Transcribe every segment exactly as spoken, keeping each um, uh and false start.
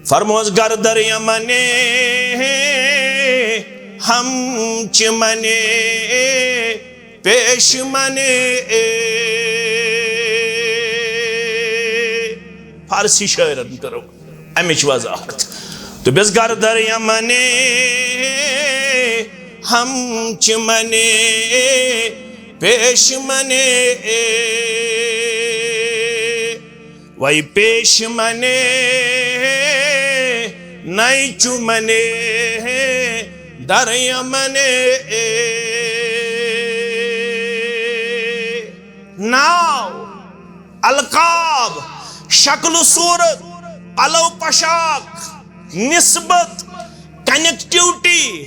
فرموس: گر در یمن ہم چمن پیش من۔ فارسی شاعرن کٔرٕو امِچ وضاحت۔ دوٚپُس: گر در یمن ہم چمن پیش من، وی پیش من نئی چمن در یمن۔ ناو، القاب، شکل و صورت، پلو پشاک، نسبت، کنیکٹیوٹی،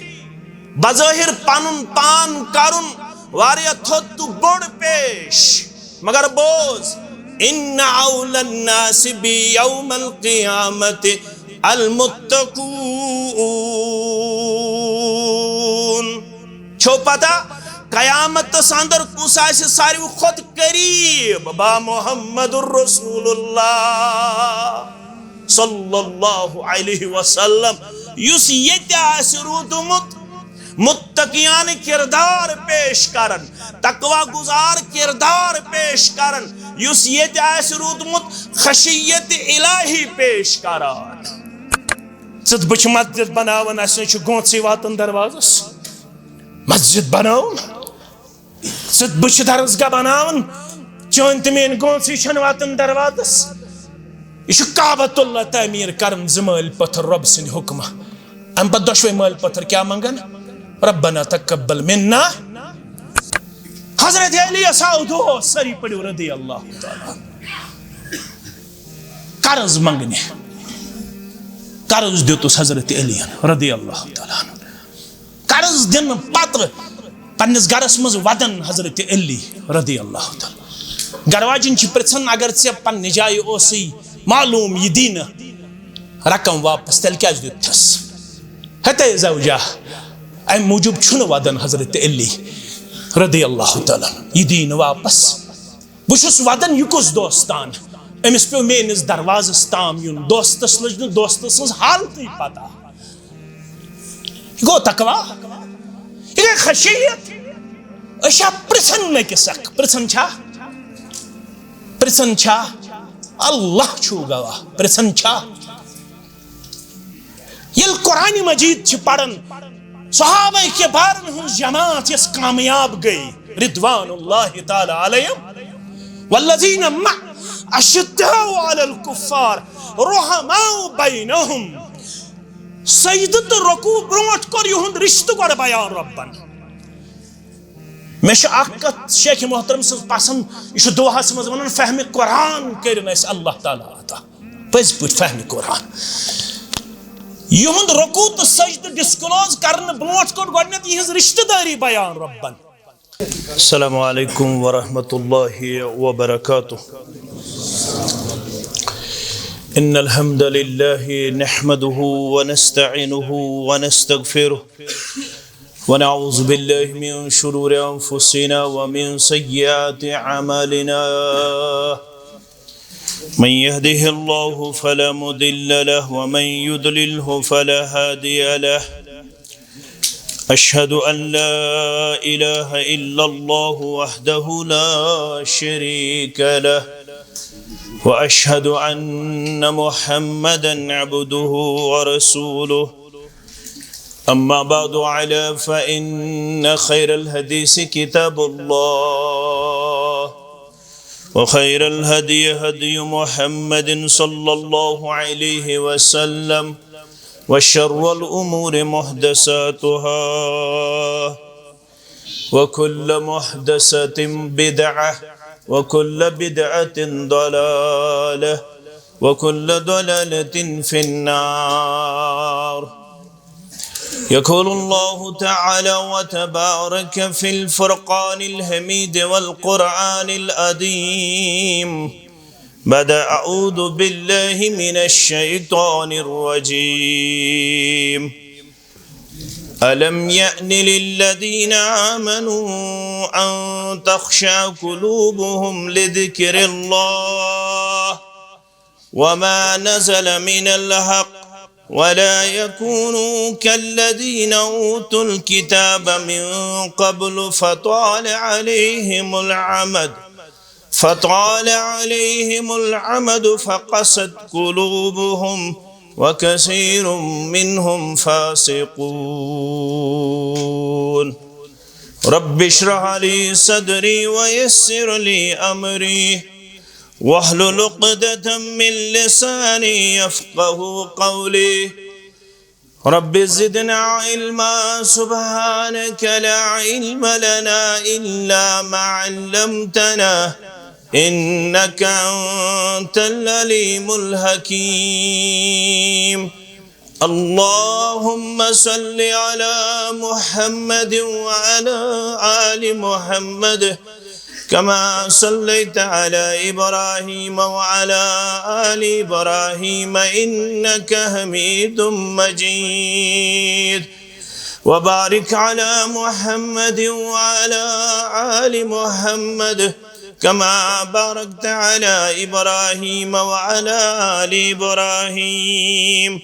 بظاہر پنُن پان کرُن واریاہ تھوٚد تہٕ بوٚڑ پیش۔ مگر بوز، ان اولی الناس بی یوم القیامت المتقون۔ چھو پتہ، قیامتس اندر کُس آسہِ ساروی کھۄتہٕ قریب؟ با محمد رسول اللہ صلی اللہ علیہ وسلم، یُس ییٚتہِ آسہِ روٗدمُت، متقیانہٕ کردار پیش کران، تقوی گزار کردار پیش کران، یُس ییٚتہِ آسہِ روٗدمُت خشیت الہی پیش کران۔ ژٕ تہٕ بہٕ چھِ مسجد بناوان، اَسہِ نہٕ چھُ گونٛژٕے واتان دروازس۔ مسجد بناوُن، ژٕ تہٕ بہٕ چھِ درسگاہ بناوان، چٲنۍ تہٕ میٲنۍ گونٛژٕے چھَنہٕ واتان دروازس۔ یہِ چھُ کعبۃ اللہ تعمیٖر کران زٕ مٲلۍ پتھر رۄب سٕنٛدِ حُکمہٕ۔ اَمہِ پتہٕ دۄشوے مٲلۍ پتھر کیٛاہ منٛگن؟ ربنا تقبل منا۔ حضرت علی یَس آو دود، سٲری پٔرِو رضی اللہ تعالیٰ عنہ۔ قرض منٛگنہِ، قرض دیُتُس حضرت علی یَن رضی اللہ تعالیٰ عنہ۔ قرض دِنہٕ پتہٕ پننِس گرس منٛز ودان حضرت علی رضی اللہ تعالیٰ۔ گرواجِنۍ چھِ پرژھان، اگر ژےٚ پننہِ جایہِ اوسُے معلوم یہِ دِی نہٕ رقم واپس، تیٚلہِ کیازِ دیُتتھس؟ ہتے زوجہ، امہِ موٗجوٗب چھُنہٕ ودان حضرت علی رضی اللہ تعالیٰ عنہ، یہِ دِی نہٕ واپس۔ بہٕ چھُس ودان، یہِ کُس دوستان؟ أمِس پیوٚو میٲنِس دروازس تام یُن۔ دوستس لٔج نہٕ دوستہٕ سٕنٛز حالتٕے پتہ۔ یہِ گوٚو تقوی، یہِ گٔے خشیت۔ أسۍ چھا پرژھان نہٕ أکِس اکھ؟ پرژھان چھا؟ پرژھان چھا؟ اللہ چھُو گواہ، پرژھان چھا؟ ییٚلہِ قرآن مجید چھِ پران، صحابہ کبارن ہٕنٛز جماعت یۄس کامیاب گٔے، رضوان اللہ تعالیٰ علیہم، والذین مع اشداء علی الکفار رحماء بینہم۔ سجدٕ تہٕ رکوع برونٛٹھ کوٚر یِہُنٛد رشتہٕ گۄڈٕ بیان رۄبن۔ مےٚ چھِ اکھ کتھ شیخ محترم سٕنٛز پسند، یہِ چھُ دُعاہس منٛز ونان، فہمِ قرآن کٔرِن اَسہِ اللہ تعالیٰ عطا۔ پٔزۍ پٲٹھۍ فہمِ قرآن۔ یِہُنٛد رکوع تہٕ سجدٕ ڈسکلوز کرنہٕ برونٛٹھ کوٚر گۄڈٕنیتھ یِہٕنٛز رشتہٕ دٲری بیان رۄبن۔ السلام عليكم ورحمة الله وبركاته. إن الحمد لله نحمده ونستعينه ونستغفره، ونعوذ بالله من شرور أنفسنا ومن سيئات أعمالنا. من يهده الله فلا مضل له، ومن يضلله فلا هادي له. أشهد أن لا إله إلا الله وحده لا شريك له، وأشهد أن محمدا عبده ورسوله. أما بعد، ألا فإن خير الحديث كتاب الله، وخير الهدي هدي محمد صلى الله عليه وسلم، وشر الأمور محدثاتها، وكل محدثة بدعة، وكل بدعة ضلالة، وكل ضلالة في النار. يقول الله تعالى وتبارك في الفرقان الحميد والقرآن العظيم بعد أعوذ بالله من الشيطان الرجيم. ألم يأن للذين آمنوا أن تخشع قلوبهم لذكر الله وما نزل من الحق ولا يكونوا كالذين أوتوا الكتاب من قبل فطال عليهم العمد فطال عليهم العمد فقست قلوبهم وكثير منهم فاسقون. رب اشرح لي صدري ويسر لي أمري واحلل عقدة من لساني يفقه قولي. رب زدنا علما، سبحانك لا علم لنا إلا ما علمتنا إنك أنت العليم الحكيم. اللهم صل على محمد وعلى آل محمد كما صليت على إبراهيم وعلى آل إبراهيم إنك حميد مجيد. وبارك على محمد وعلى آل محمد كما باركت على إبراهيم وعلى آل إبراهيم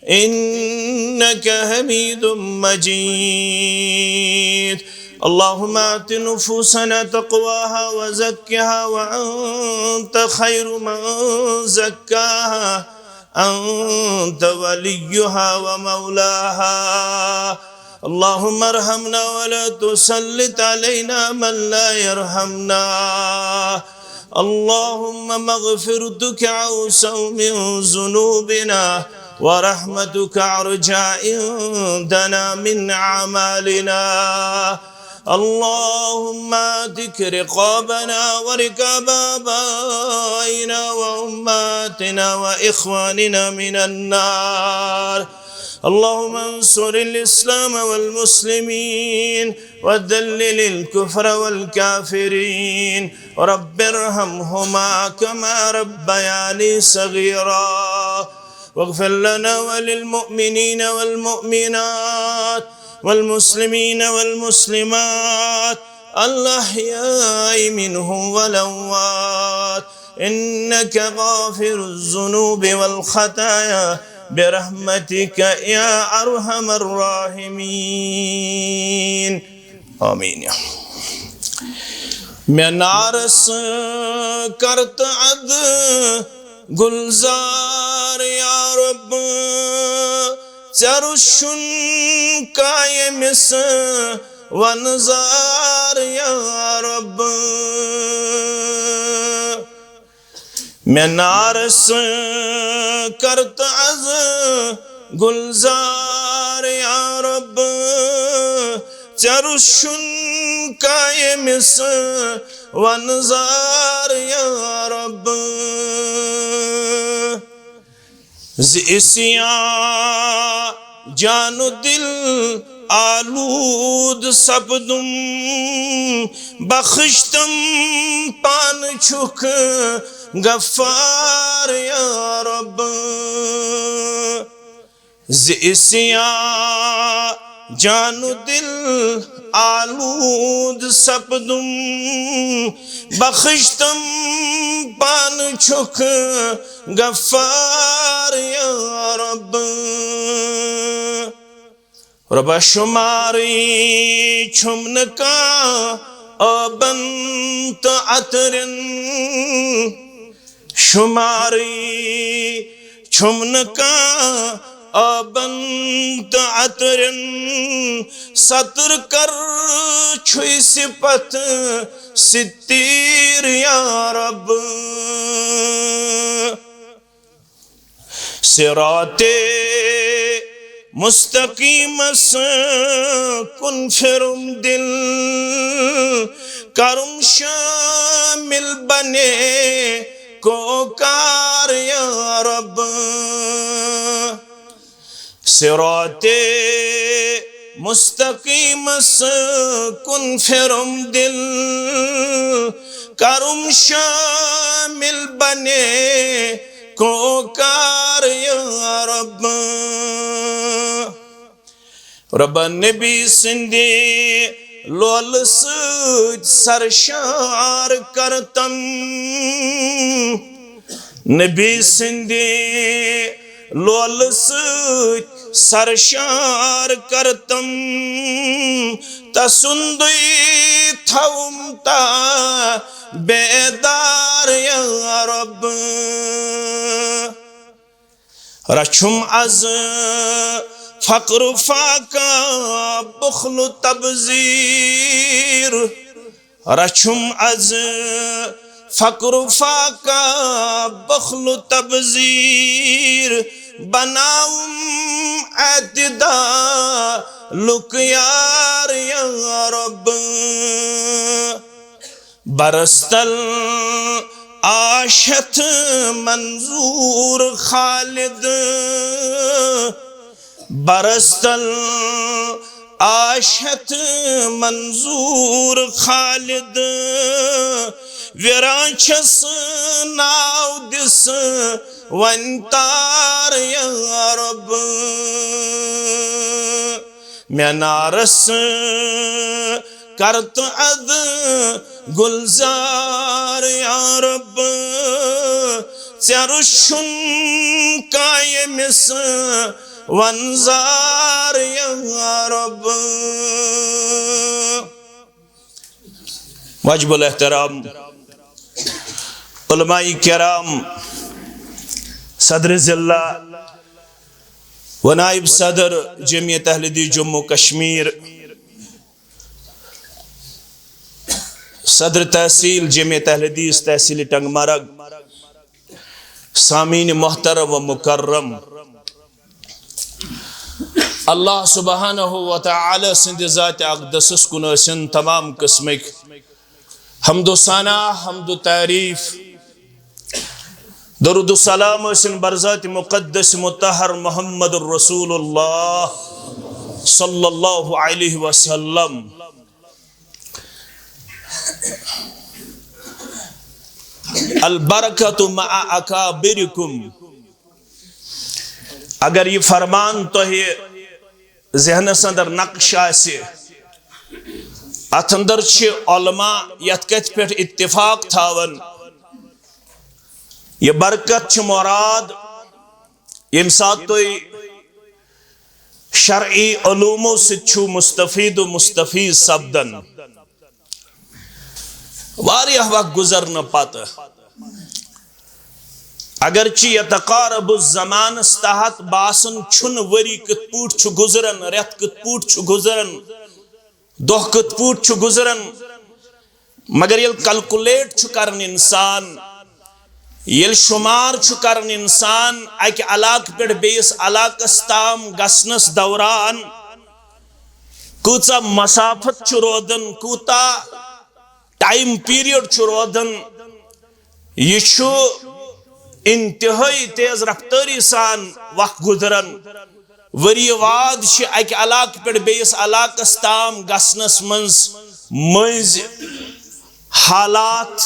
إنك حميد مجيد. اللهم آت نفوسنا تقواها وزكها وأنت خير من زكاها أنت وليها ومولاها. اللهم ارحمنا ولا تسلط علينا من لا يرحمنا. اللهم مغفرتك أوسع من ذنوبنا ورحمتك أرجى عندنا من أعمالنا. اللهم اعتق رقابنا ورقاب آبائنا وأمهاتنا وإخواننا من النار. اللهم انصر الإسلام والمسلمين وذلل الكفر والكافرين. رب ارحمهما كما ربياني صغيرا. واغفر لنا وللمؤمنين والمؤمنات والمسلمين والمسلمات الأحياء منهم والأموات إنك غافر الذنوب والخطايا برحمتك يا أرحم الراحمين. آمين. مےٚ نارس کر تہٕ ادٕ گُلزار یا رۄب، ژےٚ رُشُن کایمِس وَنزار یا رۄب۔ مےٚ نارس کر تہٕ از گُلزار یا رۄب، ژےٚ رُشُن کایمِس وَنزار یا رۄب۔ زِ عصیان جان و دل آلود سپدم، بخشتم پانہٕ چھُکھ غفار یا رۄب۔ زِ عصیان جان و دل آلود سپدم، بخشتم پانہٕ چھُکھ غفار یا رۄب۔ رۄبا شمارٕے چھُم نہٕ کانٛہہ عٲبن تہٕ عطرن، شمارٕے چھُم نہٕ کانٛہہ عٲبن تہٕ عطرن، ستر کر چھُے صفت ستیٖر یا رۄب۔ صراط مستقیمس کُن پھرم دل، کرم شامل بنے کو کار یا رب۔ صراط مستقیمس کُن پھرم دل، کرم شامل بنے کو کار یا رب۔ رۄبا نبی سٕنٛدِ لولہٕ سۭتۍ سرشار کرتم، نبی سٕنٛدِ لولہٕ سۭتۍ سرشار کرتم، تسُندُے تھاوُم تا بیدار یا رب۔ رچھم از فقر فاقہ بخل تبذیر، رچھم از فقر فاقہ بخل تبذیر، بناوم اعتدالُک یار یا رب۔ برستل آشت منظور خالد، برستل آشت منظور خالد، ویران چھس ناو دس وۄنۍ تار یا رب۔ مینارس کرت اد گلزار یا رب، ژےٚ رُشُن کایمس ونزار یا رب۔ واجب الاحترام علماء کرام، صدر ضلع و نائب صدر جمعیت اہل حدیث جموں کشمیر، صدر تحصیل جمعیت اہل حدیث تحصیل ٹنگ مرگ، سامعین محترم و مکرم، اللہ سبحانہ و تعالی سٕنٛدِ ذاتِ اقدسس کُن ٲسِن تمام قٕسمٕکۍ حمد و ثنا، حمد و تعریف، درود و سلام ٲسِن بر ذاتِ مقدس مطہر محمد رسول اللہ صلی اللہ علیہ وسلم۔ البرکۃ مع اکابرکم۔ اگر یہِ فرمان تۄہہِ ذہنس اندر نقش آسہِ، اتھ اندر چھِ علماء یتھ کتھِ پٮ۪ٹھ اتفاق تھاوان، یہِ برکت چھِ مراد، ییٚمہِ ساتہٕ تُہۍ شرعی علومو سۭتۍ چھِو مستفید و مستفیض سپدان۔ واریاہ وقت گزرنہٕ پتہٕ، اگرچہ یتقارب الزمانس تحت باسان چھُنہٕ ؤری کِتھ پٲٹھۍ چھُ گزران، رٮ۪تھ کِتھ پٲٹھۍ چھُ گزران، دۄہ کِتھ پٲٹھۍ چھُ گزران، مگر ییٚلہِ کیلکولیٹ چھُ کران انسان، ییٚلہِ شمار چھُ کران انسان، اکہِ علاقہٕ پٮ۪ٹھ بیٚیِس علاقس تام گژھنس دوران کۭژاہ مسافت چھُ روزان، کوٗتاہ ٹائم پیریڈ چھُ روزان، یہِ چھُ انتہٲئی تیز رفتٲری سان وق گزران۔ ؤری واد چھِ اکہِ علاقہٕ پٮ۪ٹھ بیٚیِس علاقس تام گژھنس منٛز مٔنٛزۍ حالات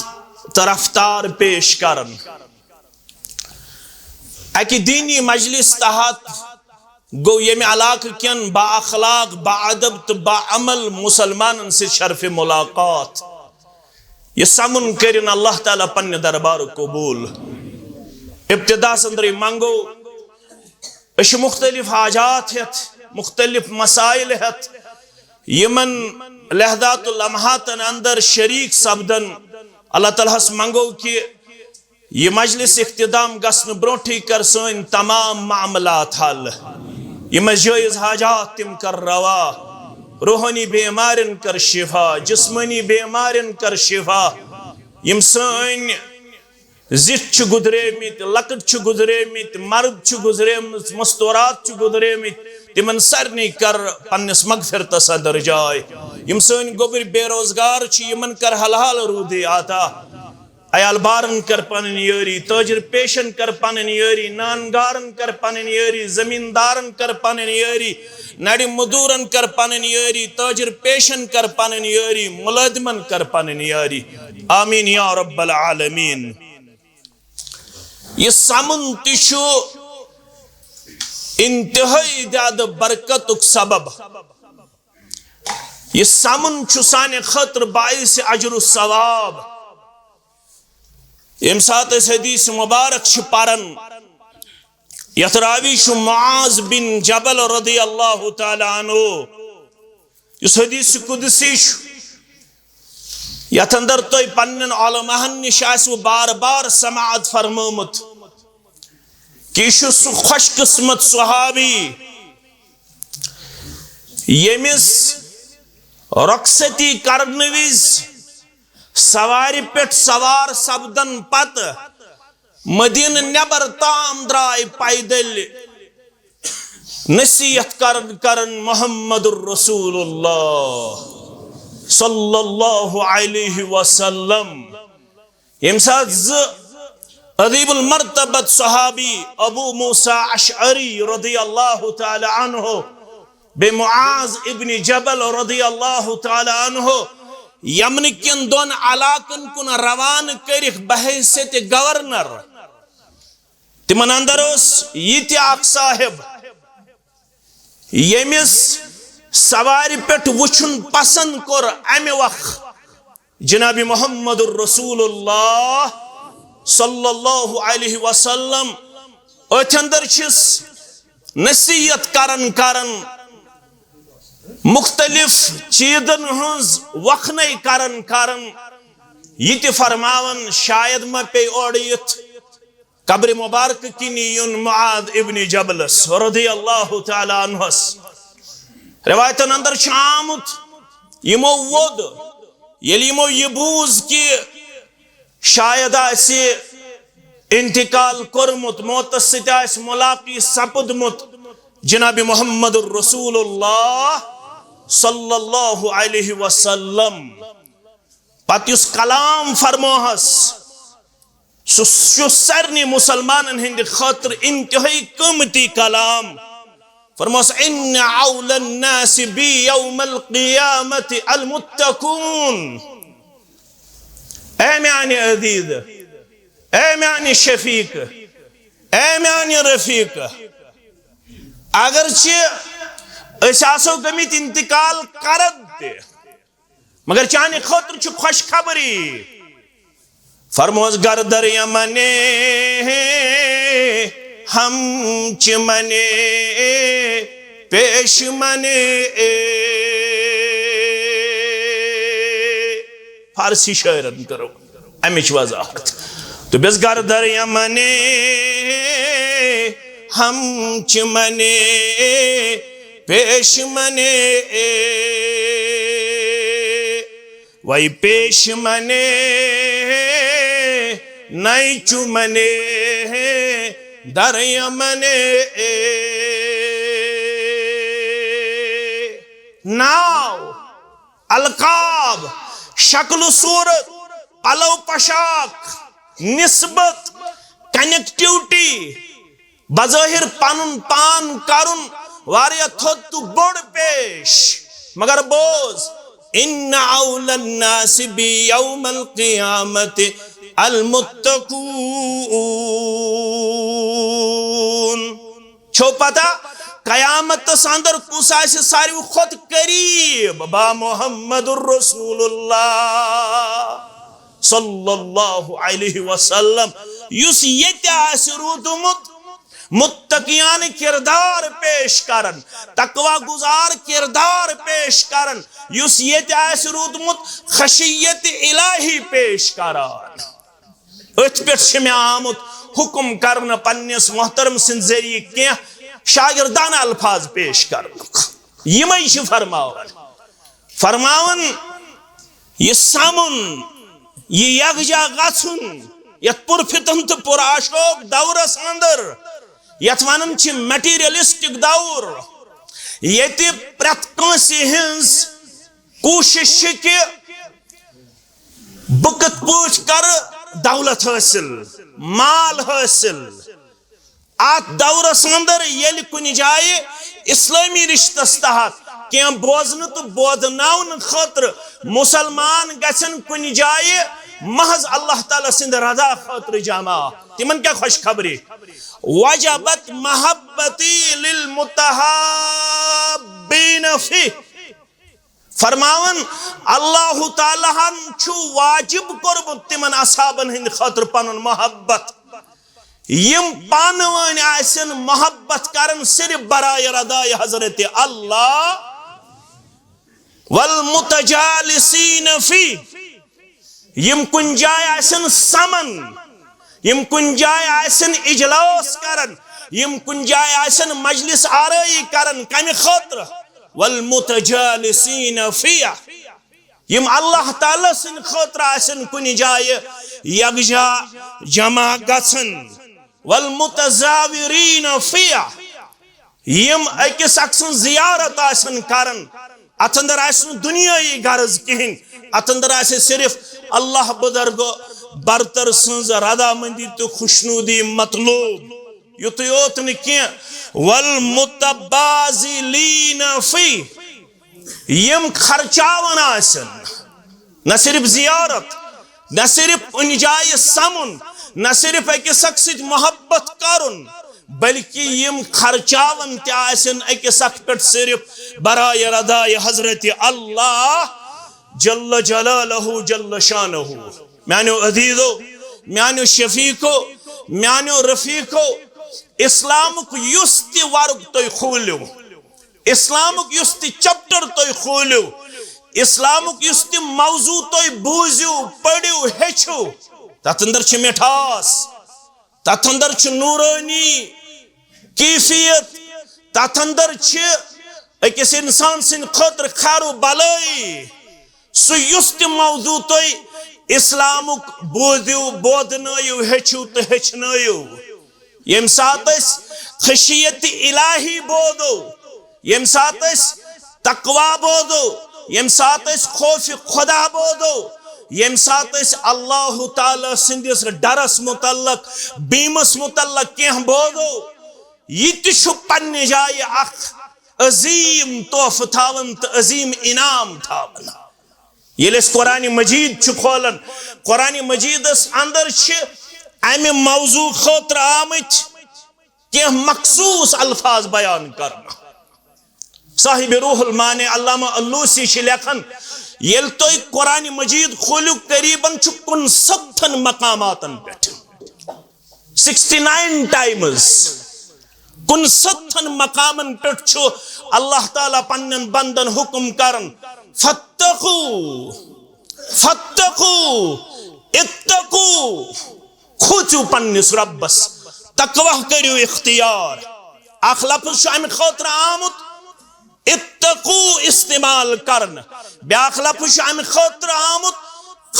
تہٕ رفتار پیش کران۔ اکہِ دینی مجلس تحت گوٚو ییٚمہِ علاقہٕ کٮ۪ن با اخلاق، با ادب تہٕ با عمل مسلمانن سۭتۍ شرف ملاقات۔ یہِ سمُن کٔرِن اللہ تعالیٰ پننہِ دربارُک قبول۔ ابتداہس اندرٕے منگو، أسۍ چھِ مختلف حاجات ہٮ۪تھ، مختلف مسائل ہٮ۪تھ، یِمن لحظات و لمحاتن اندر شریک سپدن۔ اللہ تعالیٰ ہس منگو کہِ یہِ مجلس اختتام گژھنہٕ برونٹھٕے کر سٲنۍ تمام معاملات حل۔ یِم اَسہِ جٲیز حاجات تِم کر روا۔ روحٲنی بیمارٮ۪ن کر شفا، جسمٲنی بیمارٮ۪ن کر شفا۔ یِم سٲنۍ زِٹھۍ چھِ گُزریمٕتۍ، لۄکٕٹۍ چھِ گُزریمٕتۍ، مرد چھِ گُزریمٕژ، مستورات چھِ گُزریمٕتۍ، تِمن سارنٕے کر پننِس مغفرتس اندر جاے۔ یِم سٲنۍ گوٚبٕرۍ بے روزگار چھِ، یِمن کر حلال روٗدٕے عطا۔ عیال بارن کر پنٕنۍ یٲری، تٲجر پیشن کر پنٕنۍ یٲری، نان گارن کر پنٕنۍ یٲری، زمیندارن کر پنٕنۍ یٲری، نڑِ مزدورن کر پنٕنۍ یٲری، تٲجر پیشن کر پنٕنۍ یٲری، ملازمن کر پنٕنۍ یٲری۔ آمین یا رب العالمین۔ یہِ سمُن تہِ چھُ انتہٲئی زیادٕ برکتُک سبب۔ یہِ سمُن چھُ سانہِ خٲطرٕ باعث اجر و ثواب۔ ییٚمہِ ساتہٕ أسۍ حدیث مبارک چھِ پران، یتھ راوی چھُ معاذ بن جبل رضی اللہ تعالیٰ عنہ، یُس حدیث قدسی چھُ، یتھ اندر تۄہہِ پننٮ۪ن علماہن نِش آسِوٕ بار بار سماعت فرمٲومٕژ کہِ یہِ چھُ سُہ خوش قسمت صحابی، ییٚمِس رۄخصتی کرنہٕ وِزِ سوارِ پٮ۪ٹھ سوار سپدن پتہٕ مدینہ نٮ۪بر تام درٛاے پیدل نصیحت کرن کرن محمد رسول اللہ صلی اللہ علیہ وسلم۔ ییٚمہِ ساتہٕ زٕ عظیم المرتبت صحابی ابو موسیٰ اشعری رضی اللہ تعالیٰ عنہ بیٚیہِ معاذ ابن جبل رضی اللہ تعالیٰ عنہ یمنہٕ کٮ۪ن دۄن علاقن کُن روانہٕ کٔرِکھ بحیثیت گورنر۔ تِمن اندر اوس یہِ تہِ اکھ صاحب، ییٚمِس سوارِ پٮ۪ٹھ وُچھُن پسند کوٚر امہِ وق جناب محمد رسول اللہ صلی اللہ علیہ وسلم۔ أتھۍ اندر چھِس نصیحت کرن کرن، مختلف چیزن ہٕنٛز وۄکھنَے کرن کرن، یہِ تہِ فرماوان، شاید ما پیٚیہِ اورٕ یِتھ قبرِ مبارکہٕ کِنی یُن معاذ ابن جبلس رضی اللہ تعالیٰ عنہس۔ روایتن اندر چھُ آمُت، یِمو ووٚد، ییٚلہِ یِمو یہِ بوٗز کہِ شاید آسہِ انتقال کوٚرمُت، موتس سۭتۍ آسہِ ملاقی سپُدمُت جناب محمد رسول اللہ صلی اللہ علیہ وسلم۔ پتہٕ یُس کلام فرموہس، سُہ چھُ سارنٕے مُسلمانن ہٕنٛدِ خٲطرٕ انتہٲئی قۭمتی کلام۔ فرموس، "ان اولی الناس بی یوم القیامت المتقون۔" اے میانہِ عزیز، اے میانہِ شفیق، اے میانہِ رفیق، اگرچہ أسۍ آسو گٔمٕتۍ انتقال کرد تہِ، مگر چانہِ خٲطرٕ چھِ خوشخبری۔ فرموس، "گر در یمن ہم چمن پیش من۔" فارسی شاعرن کرو امِچ وضاحت۔ تو بس گر در یمن ہم چمن پیش من وی پیش من نئی چمن در یمن۔ ناو، القاب، شکل و صورت، پلو پشاک، نسبت، کنیکٹیوٹی، بظاہر پنُن پان کرُن واریاہ تھوٚد تہٕ بوٚڑ پیش، مگر بوز، "ان اولی الناس بی یوم القیامت المتقون۔" چھو پتہ، قیامتس اندر کُس آسہِ ساروی کھۄتہٕ قریب؟ با محمد رسول اللہ صلی اللہ علیہ وسلم، یُس ییٚتہِ آسہِ روٗدمُت متقیانہٕ کردار پیش کرن، تقوی گزار کردار پیش کرن، یُس ییٚتہِ آسہِ روٗدمُت خشیت الہی پیش کران۔ أتھۍ پٮ۪ٹھ چھِ مےٚ آمُت حکم کرنہٕ پننِس محترم سٕنٛدِ ذٔریعہٕ کینٛہہ شاگردانہٕ الفاظ پیش کرنُک۔ یِمے چھِ فرماوان، فرماوان، یہِ سمُن، یہِ یکجا گژھُن، یتھ پُرفتن تہٕ پُرآشوب دورس اندر، یتھ ونان چھِ میٹیریلسٹک دور، ییٚتہِ پرٛٮ۪تھ کٲنٛسہِ ہٕنٛز کوٗشش چھِ کہِ بہٕ کِتھ پٲٹھۍ کرٕ دولت حٲصِل، مال حٲصِل۔ اتھ دورس اندر ییٚلہِ کُنہِ جایہِ اسلٲمی رشتس تحت کینٛہہ بوزنہٕ تہٕ بوزناونہٕ خٲطرٕ مسلمان گژھن کُنہِ جایہِ محض اللہ تعالیٰ سٕنٛدِ رضا خٲطرٕ جمع، تِمن کیٛاہ خوشخبری؟ وجبت محبتی للمتحابین فی۔ فرماوان، اللہ تعالیٰ ہن چھُ واجب کوٚرمُت تِمن اصحابن ہٕنٛدِ خٲطرٕ پنُن محبت۔ یِم پانہٕ ؤنۍ آسن محبت کران صرف برائے ردائے حضرت اللہ۔ والمتجالسین فی، یِم کُنہِ جایہِ آسن سمن، یِم کُنہِ جایہِ آسن اجلاس کران، یِم کُنہِ جایہِ آسن مجلس آرٲیی کران، کمہِ خٲطرٕ؟ والمتجالسین فی، یِم اللہ تعالیٰ سٕنٛدِ خٲطرٕ آسن کُنہِ جایہِ یکجا جمع گژھن۔ والمتزاورین فی، یِم أکِس اکھ سٕنٛز زیارت آسن کران، اتھ اندر آسہِ نہٕ دُنیٲیی غرض کِہینۍ، اتھ اندر آسہِ صرف اللہ بزرگ برتر سٕنٛز رضامندی تہٕ خوشنودی مطلوب۔ یُتُے یوت نہٕ کینٛہہ، والمتباذلین فی، یِم خرچاوان آسن، نہ صرف زیارت، نہ صرف کُنہِ جایہِ سمُن، نہ صرف أکِس اکھ سۭتۍ محبت کرُن، بلکہ یِم خرچاوان تہِ آسن أکِس اکھ پٮ۪ٹھ صرف برائے ردائے حضرت اللہ جل جلالہ جل شانہ۔ میانیو عزیزو، میانیو شفیقو، میانیو رفیقو، اسلامُک یُس تہِ ورُق تُہۍ کھوٗلِو، اسلامُک یُس تہِ چیپٹر تُہۍ کھوٗلِو، اسلامُک یُس تہِ موضوع تُہۍ بوٗزِو، پٔرِو، ہیٚچھِو، تَتھ اندر چھِ مِٹھاس، تَتھ اندر چھِ نورٲنی کیفیت، تَتھ اندر چھِ أکِس انسان سٕنٛدِ خٲطرٕ خیر و بلٲیی۔ سُہ یُس تہِ موضوع تُہۍ اسلامُک بوٗزِو، بوزنٲیِو، ہیٚچھِو تہٕ ہیٚچھنٲیِو، ییٚمہِ ساتہٕ أسۍ خشیت الہی بوزو، ییٚمہِ ساتہٕ أسۍ تقوی بوزو، ییٚمہِ ساتہٕ أسۍ خوف خدا بوزو، ییٚمہِ ساتہٕ أسۍ اللہ تعالیٰ سٕنٛدِس ڈرس متعلق، بیمس متعلق کینٛہہ بوزو، یہِ تہِ چھُ پننہِ جایہِ اکھ عظیٖم تحفہٕ تھاوان تہٕ عظیٖم انعام تھاوان۔ ییٚلہِ أسۍ قرآن مجید چھِ کھولان، قرآن مجیدس اندر چھِ امہِ موضوع خٲطرٕ آمٕتۍ کینٛہہ مخصوٗص الفاظ بیان کرنہٕ۔ صاحب روح المانی علامہ الوسی چھِ لیکھان، ییٚلہِ تُہۍ قرآن مجید کھوٗلِو، قریباً چھُ کُنستتھن مقاماتن پٮ۪ٹھ، سکسٹی نائن ٹائمز، کُنستتھن مقامن پٮ۪ٹھ چھُ اللہ تعالیٰ پننٮ۪ن بندن حکم کران، فتقو، فتقو، اتقو، کھوژِو پننِس رۄبس، تقویٰ کٔرِو اختیار۔ اکھ لفظ چھُ امہِ خٲطرٕ آمُت اتقو استعمال کرنہٕ، بیاکھ لفظ چھُ امہِ خٲطرٕ آمُت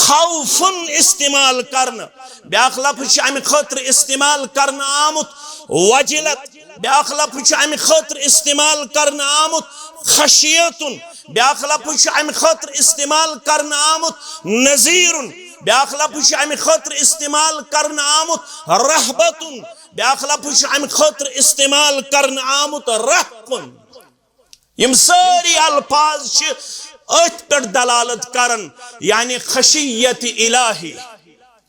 خوفن استعمال کرنہٕ، بیاکھ لفظ چھُ امہِ خٲطرٕ استعمال کرنہٕ آمُت وجلت، بیاکھ لفظ چھُ امہِ خٲطرٕ استعمال کرنہٕ آمُت خشیتن، بیاکھ لفظ چھُ امہِ خٲطرٕ استعمال کرنہٕ آمُت نذیرن، بیاکھ لفظ چھُ امہِ خٲطرٕ استعمال کرنہٕ آمُت رہبتن، بیاکھ لفظ چھُ امہِ خٲطرٕ استعمال کرنہٕ آمُت رہقن۔ یِم سٲری الفاظ چھِ أتھۍ پٮ۪ٹھ دلالت کران، یعنی خشیت الہی۔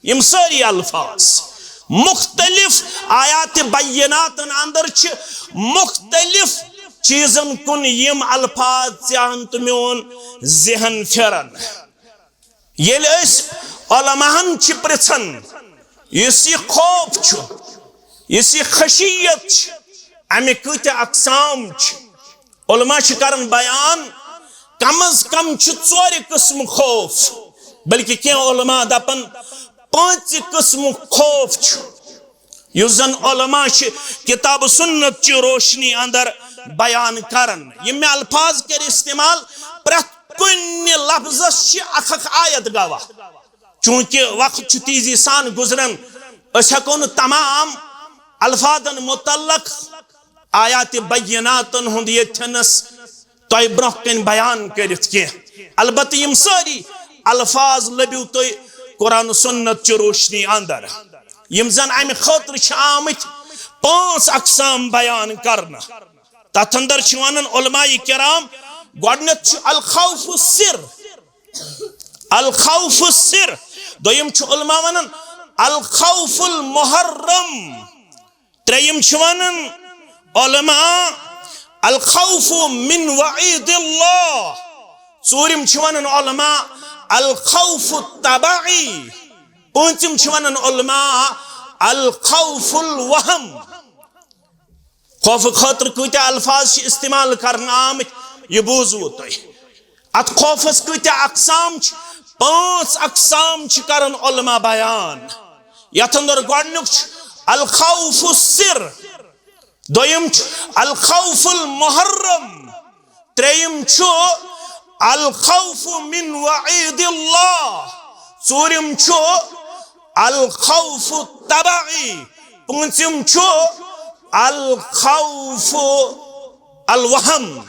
یِم سٲری الفاظ مختلف آیات بیناتن اندر چھِ مختلف چیزن کُن یِم الفاظ ژےٚ ہن تہٕ میون ذہن پھران۔ ییٚلہِ أسۍ علماہن چھِ پرژھان، یُس یہِ خوف چھُ، یُس یہِ خشیت چھِ، امہِ کۭتیاہ اقسام چھِ؟ علماء چھِ کران بیان، کم از کم چھِ ژورِ قٕسمہٕ خوف، بلکہِ کینٛہہ علماء دپان پانٛژِ قٕسمُک خوف چھُ، یُس زن علماء چھِ کتاب سنت چہِ روشنی اندر بیان کران۔ یِم مےٚ الفاظ کٔرۍ استعمال، پرٛٮ۪تھ کُنہِ لفظس چھِ اکھ اکھ آیت گواہ۔ چونکہ وقت چھُ تیزی سان گزران، أسۍ ہٮ۪کو نہٕ تمام الفاظن متعلق آیات بیناتن ہُنٛد ییٚتھٮ۪نس تۄہہِ برونٛہہ کنہِ بیان کٔرِتھ کینٛہہ۔ البتہ یِم سٲری الفاظ لٔبِو تُہۍ قرآن و سنت چہِ روشنی اندر، یِم زن امہِ خٲطرٕ چھِ آمٕتۍ پانٛژھ اقسام بیان کرنہٕ۔ تتھ اندر چھِ ونان علماء کرام، گۄڈنیتھ چھُ الخوف السر، الخوف السر۔ دوٚیِم چھُ علماء ونان الخوف المحرم۔ ترٛیٚیِم چھِ ونان علماء الخوف من وعید اللہ۔ ژوٗرِم چھِ ونان علماء الخوف الطبعی۔ پوٗنٛژِم چھِ ونان علماء الخوف الوہم۔ خوفہٕ خٲطرٕ کۭتیاہ الفاظ چھِ استعمال کرنہٕ آمٕتۍ، یہِ بوٗزوٕ تۄہہِ۔ اتھ خوفس کۭتیاہ اقسام چھِ؟ پانٛژھ اقسام چھِ کران علماء بیان۔ یتھ اندر گۄڈنیُک چھُ الخوف السر، دوٚیِم چھُ الخوف المحرم، ترٛیٚیِم چھُ الخوف من وعید اللہ، ژوٗرِم چھُ الخوف الطبعی، پوٗنٛژِم چھُ الخوف الوہم۔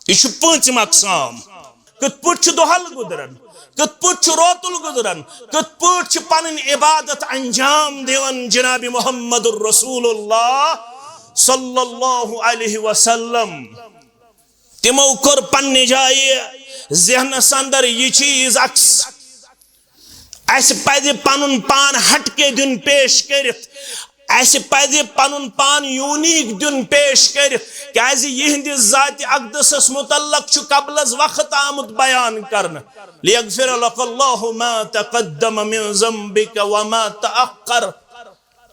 یہِ چھُ پوٗنٛژِم اقسام۔ کِتھ پٲٹھۍ چھُ دۄہل گُزران؟ کِتھ پٲٹھۍ چھُ روتُل گُزران؟ کِتھ پٲٹھۍ چھِ پنٕنۍ عبادت انجام دِوان جناب محمد رسول اللہ صلی اللہ علیہ وسلم؟ تِمو کوٚر پننہِ جایہِ ذہنس اندر یہِ چیز عکس۔ اسہِ پزِ پنُن پان ہٹ کے دیُن پیش کٔرِتھ۔ اسہِ پزِ پنُن پان یونیک دیُن پیش کٔرِتھ، کیازِ یِہنٛدِ ذاتِ اقدسس متعلق چھُ قبل از وقت آمُت بیان کرنہٕ۔ لیغفر لک اللہ ما تقدم من ذنبک وما تأخر۔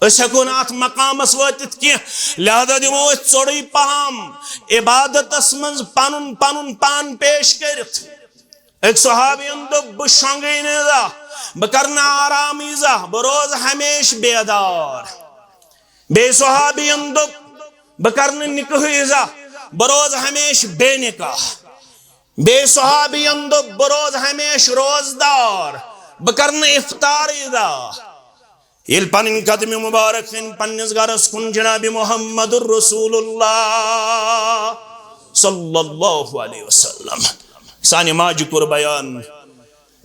أسۍ ہیٚکو نہٕ اتھ مقامس وٲتِتھ کینٛہہ، لہذا دِمو أسۍ ژوٚرُے پہم عبادتس منٛز پنُن پنُن پان پیش کٔرِتھ۔ أکۍ صحابین دوٚپ، "بہٕ شۄنٛگے نہٕ زانٛہہ، بہٕ کرٕ نہٕ آرام زانٛہہ، بہٕ روزٕ ہمیشہٕ بیدار۔" بیٚیہِ صحابین دوٚپ، "بہٕ کرٕ نہٕ نکاحٕے زانٛہہ، بہٕ روزٕ ہمیشہٕ بے نکاح۔" بیٚیہِ صحابین دوٚپ، "بہٕ روزٕ ہمیشہٕ روزدار، بہٕ کرٕ نہٕ افطارٕے زانٛہہ۔" ییٚلہِ پنٕنۍ قدمِ مبارک أنۍ پننِس گرس کُن جناب محمد رسول اللہ صلی اللہ علیہ وسلم، سانہِ ماجہِ کوٚر بیان،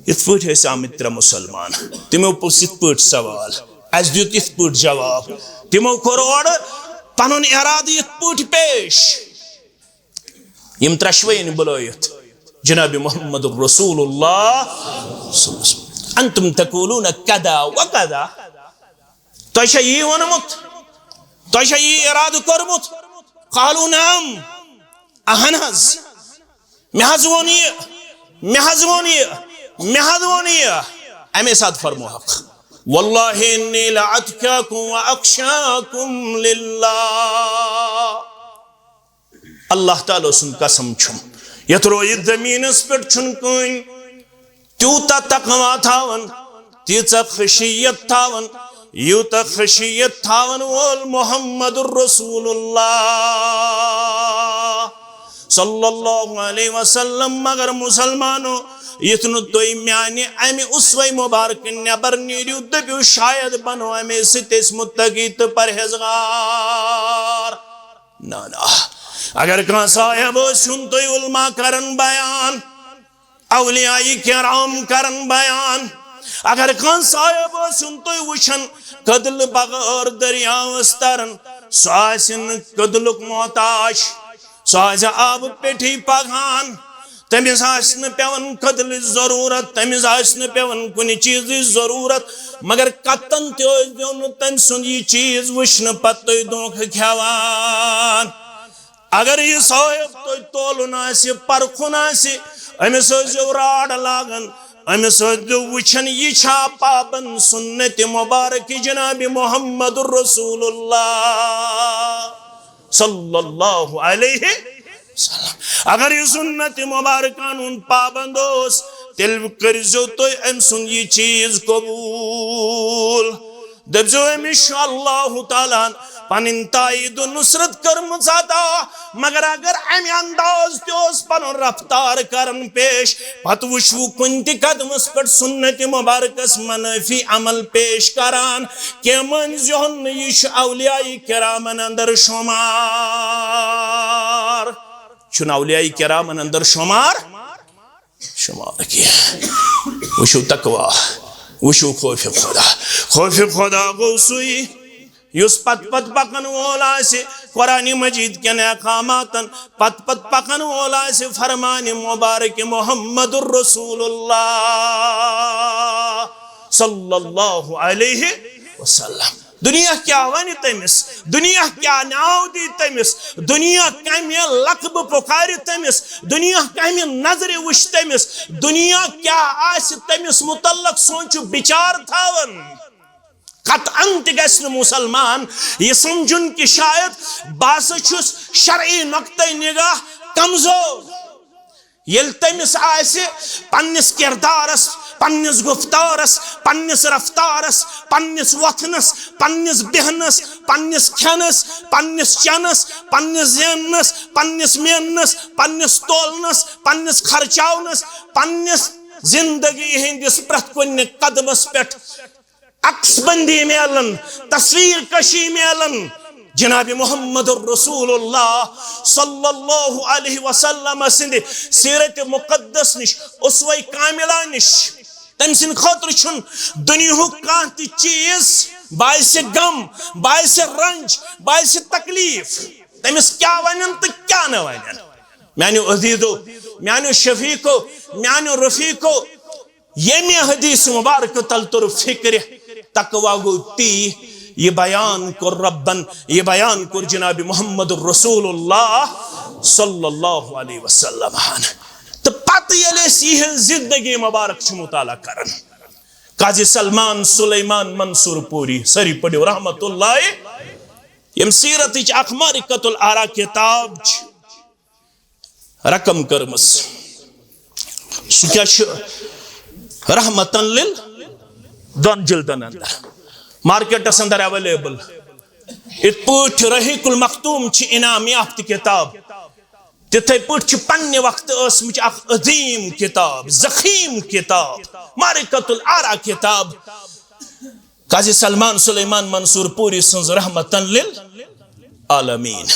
یِتھ پٲٹھۍ ٲسۍ آمٕتۍ ترٛےٚ مُسلمان، تِمو پرُژھ یِتھ پٲٹھۍ سوال، اسہِ دیُت یِتھ پٲٹھۍ جواب، تِمو کوٚر اورٕ پنُن ارادٕ یِتھ پٲٹھۍ پیش۔ یِم ترٛشوٕنۍ بُلٲیِتھ جناب محمد رسول اللہ صلی اللہ علیہ وسلم، "انتم تقولون کذا و کذا"، تۄہہِ چھا یی ووٚنمُت؟ تۄہہِ چھا یی ارادٕ کوٚرمُت؟ قالوا نعم، اہن حظ، مےٚ حظ ووٚن یہِ، مےٚ حظ ووٚن یہِ، مےٚ حظ ووٚن یہِ۔ اَمے ساتہٕ فرمووہکھ، "واللہ انی لاتقاکم واخشاکم للہ"۔ اللہ تعالیٰ سُنٛد قسم چھُم، یتھ رویت زمینس پٮ۪ٹھ چھُنہٕ کٕہٕنۍ تیوٗتاہ تقویٰ تھاوان، تیٖژاہ خشیت تھاوان، یوٗتاہ خشیت تھاوان وول محمد رسول اللہ صلی اللہ علیہ وسلم۔ مگر مسلمانو، یُتھ نہٕ تُہۍ میانہِ امہِ اسوہ مبارکہٕ نٮ۪بر نیٖرِو، دٔپِو شاید بنو امے سۭتۍ أسۍ متقی تہٕ پرہیزگار۔ نہ، نہ۔ اگر کانٛہہ صاحب ٲسِن تُہۍ علماء کرن بیان، اولیاء کرام کرن بیان، اگر کانٛہہ صاحب ٲسِن تُہۍ وٕچھن کٔدلہٕ بغٲر دٔریاوس ترن، سُہ آسہِ نہٕ کٔدلُک محتاج، سُہ آسہِ آبہٕ پیٚٹھی پکان۔ تٔمِس آسہِ نہٕ پٮ۪وان کٔدلٕچ ضروٗرت، تٔمِس آسہِ نہٕ پٮ۪وان کُنہِ چیٖزٕچ ضروٗرت، مگر کتن تہِ ٲسۍ زیو نہٕ تٔمۍ سُنٛد یہِ چیٖز وٕچھنہٕ پتہٕ تُہۍ دھوکہٕ کھٮ۪وان۔ اگر یہِ صاحب تۄہہِ تولُن آسہِ، پرکھُن آسہِ، أمِس ٲسۍزیو راڈ لاگان، أمِس ٲسۍزیو وٕچھان یہِ چھا پابند سنت مبارک جناب محمد رسول اللہ صلی اللہ علیہ وسلم۔ اگر یہِ سنت مبارکن ہُنٛد پابند اوس، تیٚلہِ کٔرۍزیو تُہۍ أمۍ سُنٛد یہِ چیٖز قبوٗل۔ دٔپۍزیو، أمِس چھُ اللہ تعالیٰ ہن پنٕنۍ تایید و نصرت کٔرمٕژ عطا۔ مگر اگر امہِ انداز تہِ اوس پنُن رفتار کران پیش، پتہٕ وٕچھوٕ کُنہِ تہِ قدمس پٮ۪ٹھ سنت مبارکس منافی عمل پیش کران، کینٛہہ مٲنۍزِہون نہٕ، یہِ چھُ اولیاء کرامن اندر شمار، چھُنہٕ اولیاء کرامن اندر شمار۔ شمار کینٛہہ۔ وٕچھِو تقویٰ، وٕچھِو خوفِ خدا۔ خوفِ خدا گوٚو سُے، یُس پتہٕ پتہٕ پکن وول آسہِ قرآن مجید کٮ۪ن احکاماتن، پتہٕ پتہٕ پکن وول آسہِ فرمانِ مبارک محمد رسول اللہ صلی اللہ علیہ وسلم۔ دُنیا کیٛاہ ونہِ تٔمِس؟ دُنیا کیٛاہ ناو دی تٔمِس؟ دُنیا کمہِ لقبہٕ پُکارِ تٔمِس؟ دُنیا کمہِ نظرِ وٕچھِ تٔمِس؟ دُنیا کیٛاہ آسہِ تٔمِس مُتعلق سونٛچُن بِچار تھاوان؟ قطعاً تہِ گژھِ نہٕ مُسلمان یہِ سمجھُن کہِ شاید بہٕ ہسا چھُس شرعی نقطہ نگاہ کمزور۔ ییٚلہِ تٔمِس آسہِ پننِس کردارس، پننِس گفتارس، پننِس رفتارس، پننِس وۄتھنس، پننِس بیہنس، پننِس کھٮ۪نس، پننِس چٮ۪نس، پننِس زیننس، پننِس میننس، پننِس تولنس، پننِس خرچاونس، پننِس زندگی ہٕنٛدِس پرٛٮ۪تھ کُنہِ قدمس پٮ۪ٹھ عکس بندی میلن، تصویر کشی میلن، جناب محمد رسول اللہ صلی اللہ علیہ وسلم سٕنٛدِ سیرت مقدس نِش، اسوہ کاملہ نِش۔ تٔمۍ سٕنٛدِ خٲطرٕ چھُنہٕ دُنیاہُک کانٛہہ تہِ چیٖز باعث غم، باعث رنج، باعث تکلیف۔ تٔمِس کیٛاہ ونن تہٕ کیٛاہ نہٕ ونن۔ میانیو عزیزو، میانیو شفیقو، میانیو رفیقو، ییٚمہِ حدیث مبارک تل توٚر فکرِ، تقوی گوٚو تی، یہِ بیان کوٚر ربن، یہِ بیان کوٚر جناب محمد رسول اللہ صلی اللہ علیہ وسلم۔ تہٕ پتہٕ ییٚلہِ أسۍ یِہٕنٛز زندگی مبارک چھِ مطالعہ کران، قاضی سلمان سلیمان منصور پوری، سٲری پٔرِو رحمت اللہ، یِم سیرتٕچ اکھ معرکۃ الآراء کتاب چھِ رقم کٔرمٕژ۔ سُہ کیٛاہ چھُ؟ رحمتن لِل دۄن جِلدن اندر، مارکیٹس اندر اویلیبل۔ یِتھ پٲٹھۍ رحیق المختوم چھِ انعام یافتہٕ کتاب، تِتھے پٲٹھۍ چھِ پننہِ وقتہٕ ٲسمٕژ اکھ عظیم کتاب، ضخیم کتاب، معرکۃ الآراء کتاب۔ قاضی سلمان سلیمان منصور پوری سٕنٛز رحمتن للعالمین۔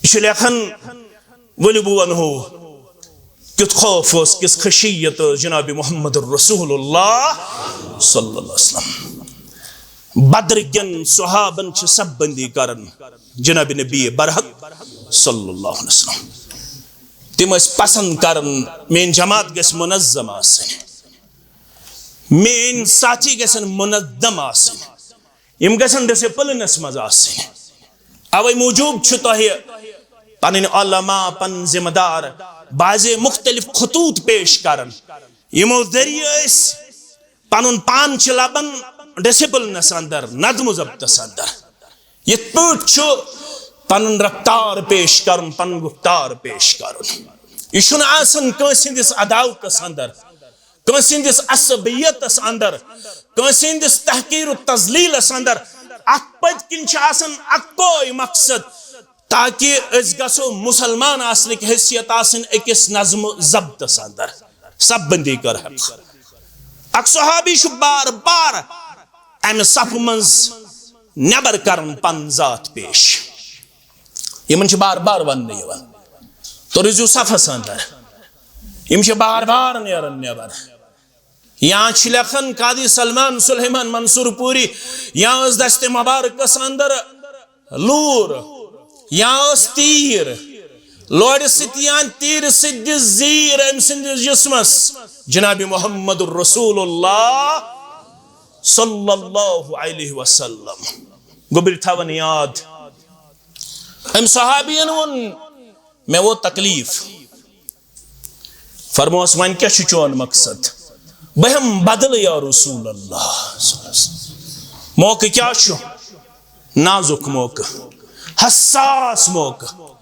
یہِ چھُ لیکھان، ؤلِو بہٕ وَنہو، کیُتھ خوف اوس، کِژھ خشیت ٲس جناب محمد رسول اللہ صلی اللہ علیہ وسلم۔ بدر کٮ۪ن صحابن چھِ صف بندی کران جناب نبی برحق صلی اللہ علیہ وسلم۔ تِم ٲسۍ پسند کران، میٲنۍ جماعت گژھِ منظم آسٕنۍ، میٲنۍ ساتھی گژھن منظم آسٕنۍ، یِم گژھن ڈسپلنس منٛز آسٕنۍ۔ اوے موٗجوٗب چھُ تۄہہِ پنٕنۍ علماء، پنٕنۍ ذمہٕ دار بعضے مختلف خطوط پیش کران، یِمو ذٔریعہٕ أسۍ پنُن پان چھِ لبان ڈسپلنس اندر، نظم و ضبطس اندر۔ یِتھ پٲٹھۍ چھُ پنُن رفتار پیش کرُن، پنُن گفتار پیش کرُن۔ یہِ چھُنہٕ آسان کٲنٛسہِ ہٕنٛدِس عداوتس اندر، کٲنٛسہِ ہٕنٛدِس عصبیتس اندر، کٲنٛسہِ ہٕنٛدِس تحقیر و تذلیلس اندر۔ اتھ پٔتۍ کِنۍ چھُ آسان اکوے مقصد، تاکہ أسۍ گژھو مسلمان آسنٕکۍ حیثیت آسٕنۍ أکِس نظم و ضبطس اندر۔ صف بندی کر حق۔ اکھ صحابی چھُ بار بار امہِ صفہٕ منٛز نٮ۪بر کران پنُن ذات پیش۔ یِمن چھِ بار بار وننہٕ یِوان، "تو روٗزِو صفس اندر۔" یِم چھِ بار بار نیران نٮ۪بر۔ یا چھِ لیکھان قاضی سلمان سلیمان منصور پوری، یا ٲس دستِ مبارکس اندر لوٗر، یا ٲس تیٖر، لورِ سۭتۍ یا تیٖرِ سۭتۍ دِژ زیٖر أمۍ سٕنٛدِس جسمس۔ جناب محمد رسول اللہ صلی اللہ علیہ وسلم۔ گوٚبرۍ تھاوان یاد، أمۍ صحابین ووٚن، "مےٚ ووت تکلیف۔" فرموس، "وۄنۍ کیٛاہ چھُ چون مقصد؟" "بہٕ ہٮ۪مہٕ بدلہٕ یا رسول اللہ۔" موقعہٕ کیٛاہ چھُ؟ نازُک موقعہٕ، حساس موقعہٕ،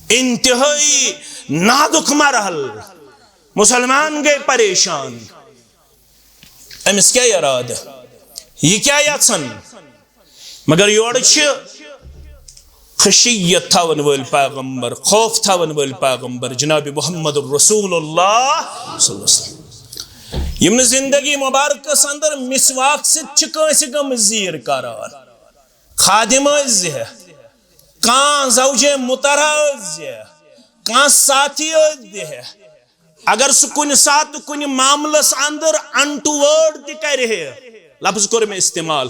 انتہٲئی نازُک مرحلہٕ۔ مسلمان گٔے پریشان۔ أمِس کیٛاہ ارادٕ؟ یہِ کیٛاہ یژھان؟ مگر یورٕ چھِ خشیت تھاون وٲلۍ پیغمبر، خوف تھاون وٲلۍ پیغمبر جناب محمد رسول اللہ صلی اللہ علیہ وسلم، یِم نہٕ زندگی مبارکس اندر مسواک سۭتۍ چھِ کٲنٛسہِ گٔمٕژ زیٖر کران۔ خادم ٲسۍ زِ، کانٛہہ زوجے مطہرہ ٲسۍ زِ، کانٛہہ ساتھی ٲسۍ زِ، اگر سُہ کُنہِ ساتہٕ کُنہِ معاملس اندر انٹوٲرڈ تہِ کرِ ہے، لفظ کوٚر مےٚ استعمال،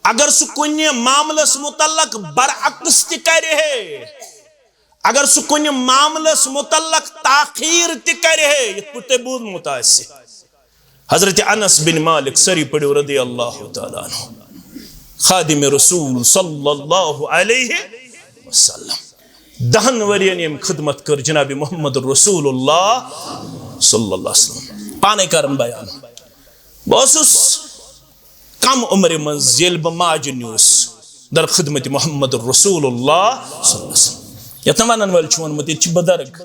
اگر سُہ کُنہِ معاملس متعلق برعکس تہِ کرِ ہے، اگر سُہ کُنہِ معاملس متعلق تاخیر تہِ کرِ ہے، یِتھ پٲٹھۍ تۄہہِ بوٗزمُت آسہِ، حضرت انس بن مالک، سٲری پٔرِو، رضی اللہ تعالیٰ عنہ، خادم رسول صلی اللہ علیہ وسلم، دہن ؤرین ییٚمۍ خدمت کٔر جناب محمد رسول اللہ صلی اللہ علیہ وسلم۔ پانے کرن بیان، بہٕ اوسُس کم عمرِ منٛز ییٚلہِ بہٕ ماجہِ نیوٗس در خدمت محمد رسول اللہ صلی اللہ علیہ وسلم۔ یتھ نہٕ ونن وٲلۍ چھِ ووٚنمُت، ییٚتہِ چھِ بُزرگ۔